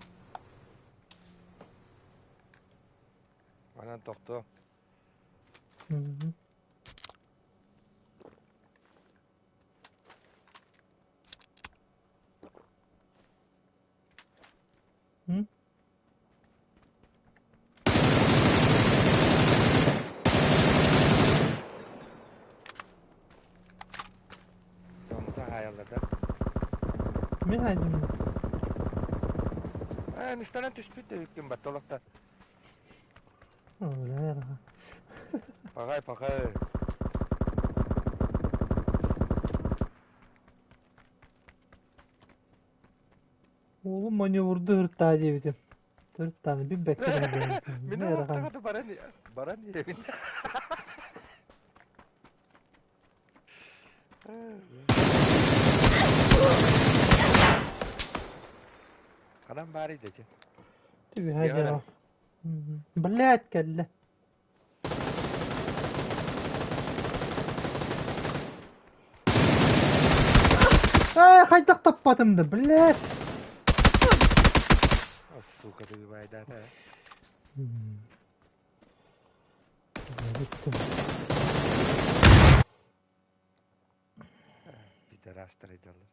Speaker 3: Манан тохтоо. Дьоммутун хаайаллар да.
Speaker 2: Мин хайдым.
Speaker 3: Ээ, мистанан түспүт да үккүн батта олохтон. Пахай, пахай.
Speaker 2: Уолум маневрды ыртаа диэбитим. Төрүттааны билбэккэ
Speaker 3: Мин олохтоҕо баран баран иһэбин. Ханан баарый да ити?
Speaker 2: Түбүһэ дьэ. Блядь, кэллэ. Ээ, хайдах таппатым да, блядь.
Speaker 3: Сука, ты байдаата.
Speaker 2: Бүттүм.
Speaker 3: Пидорастар идаллар.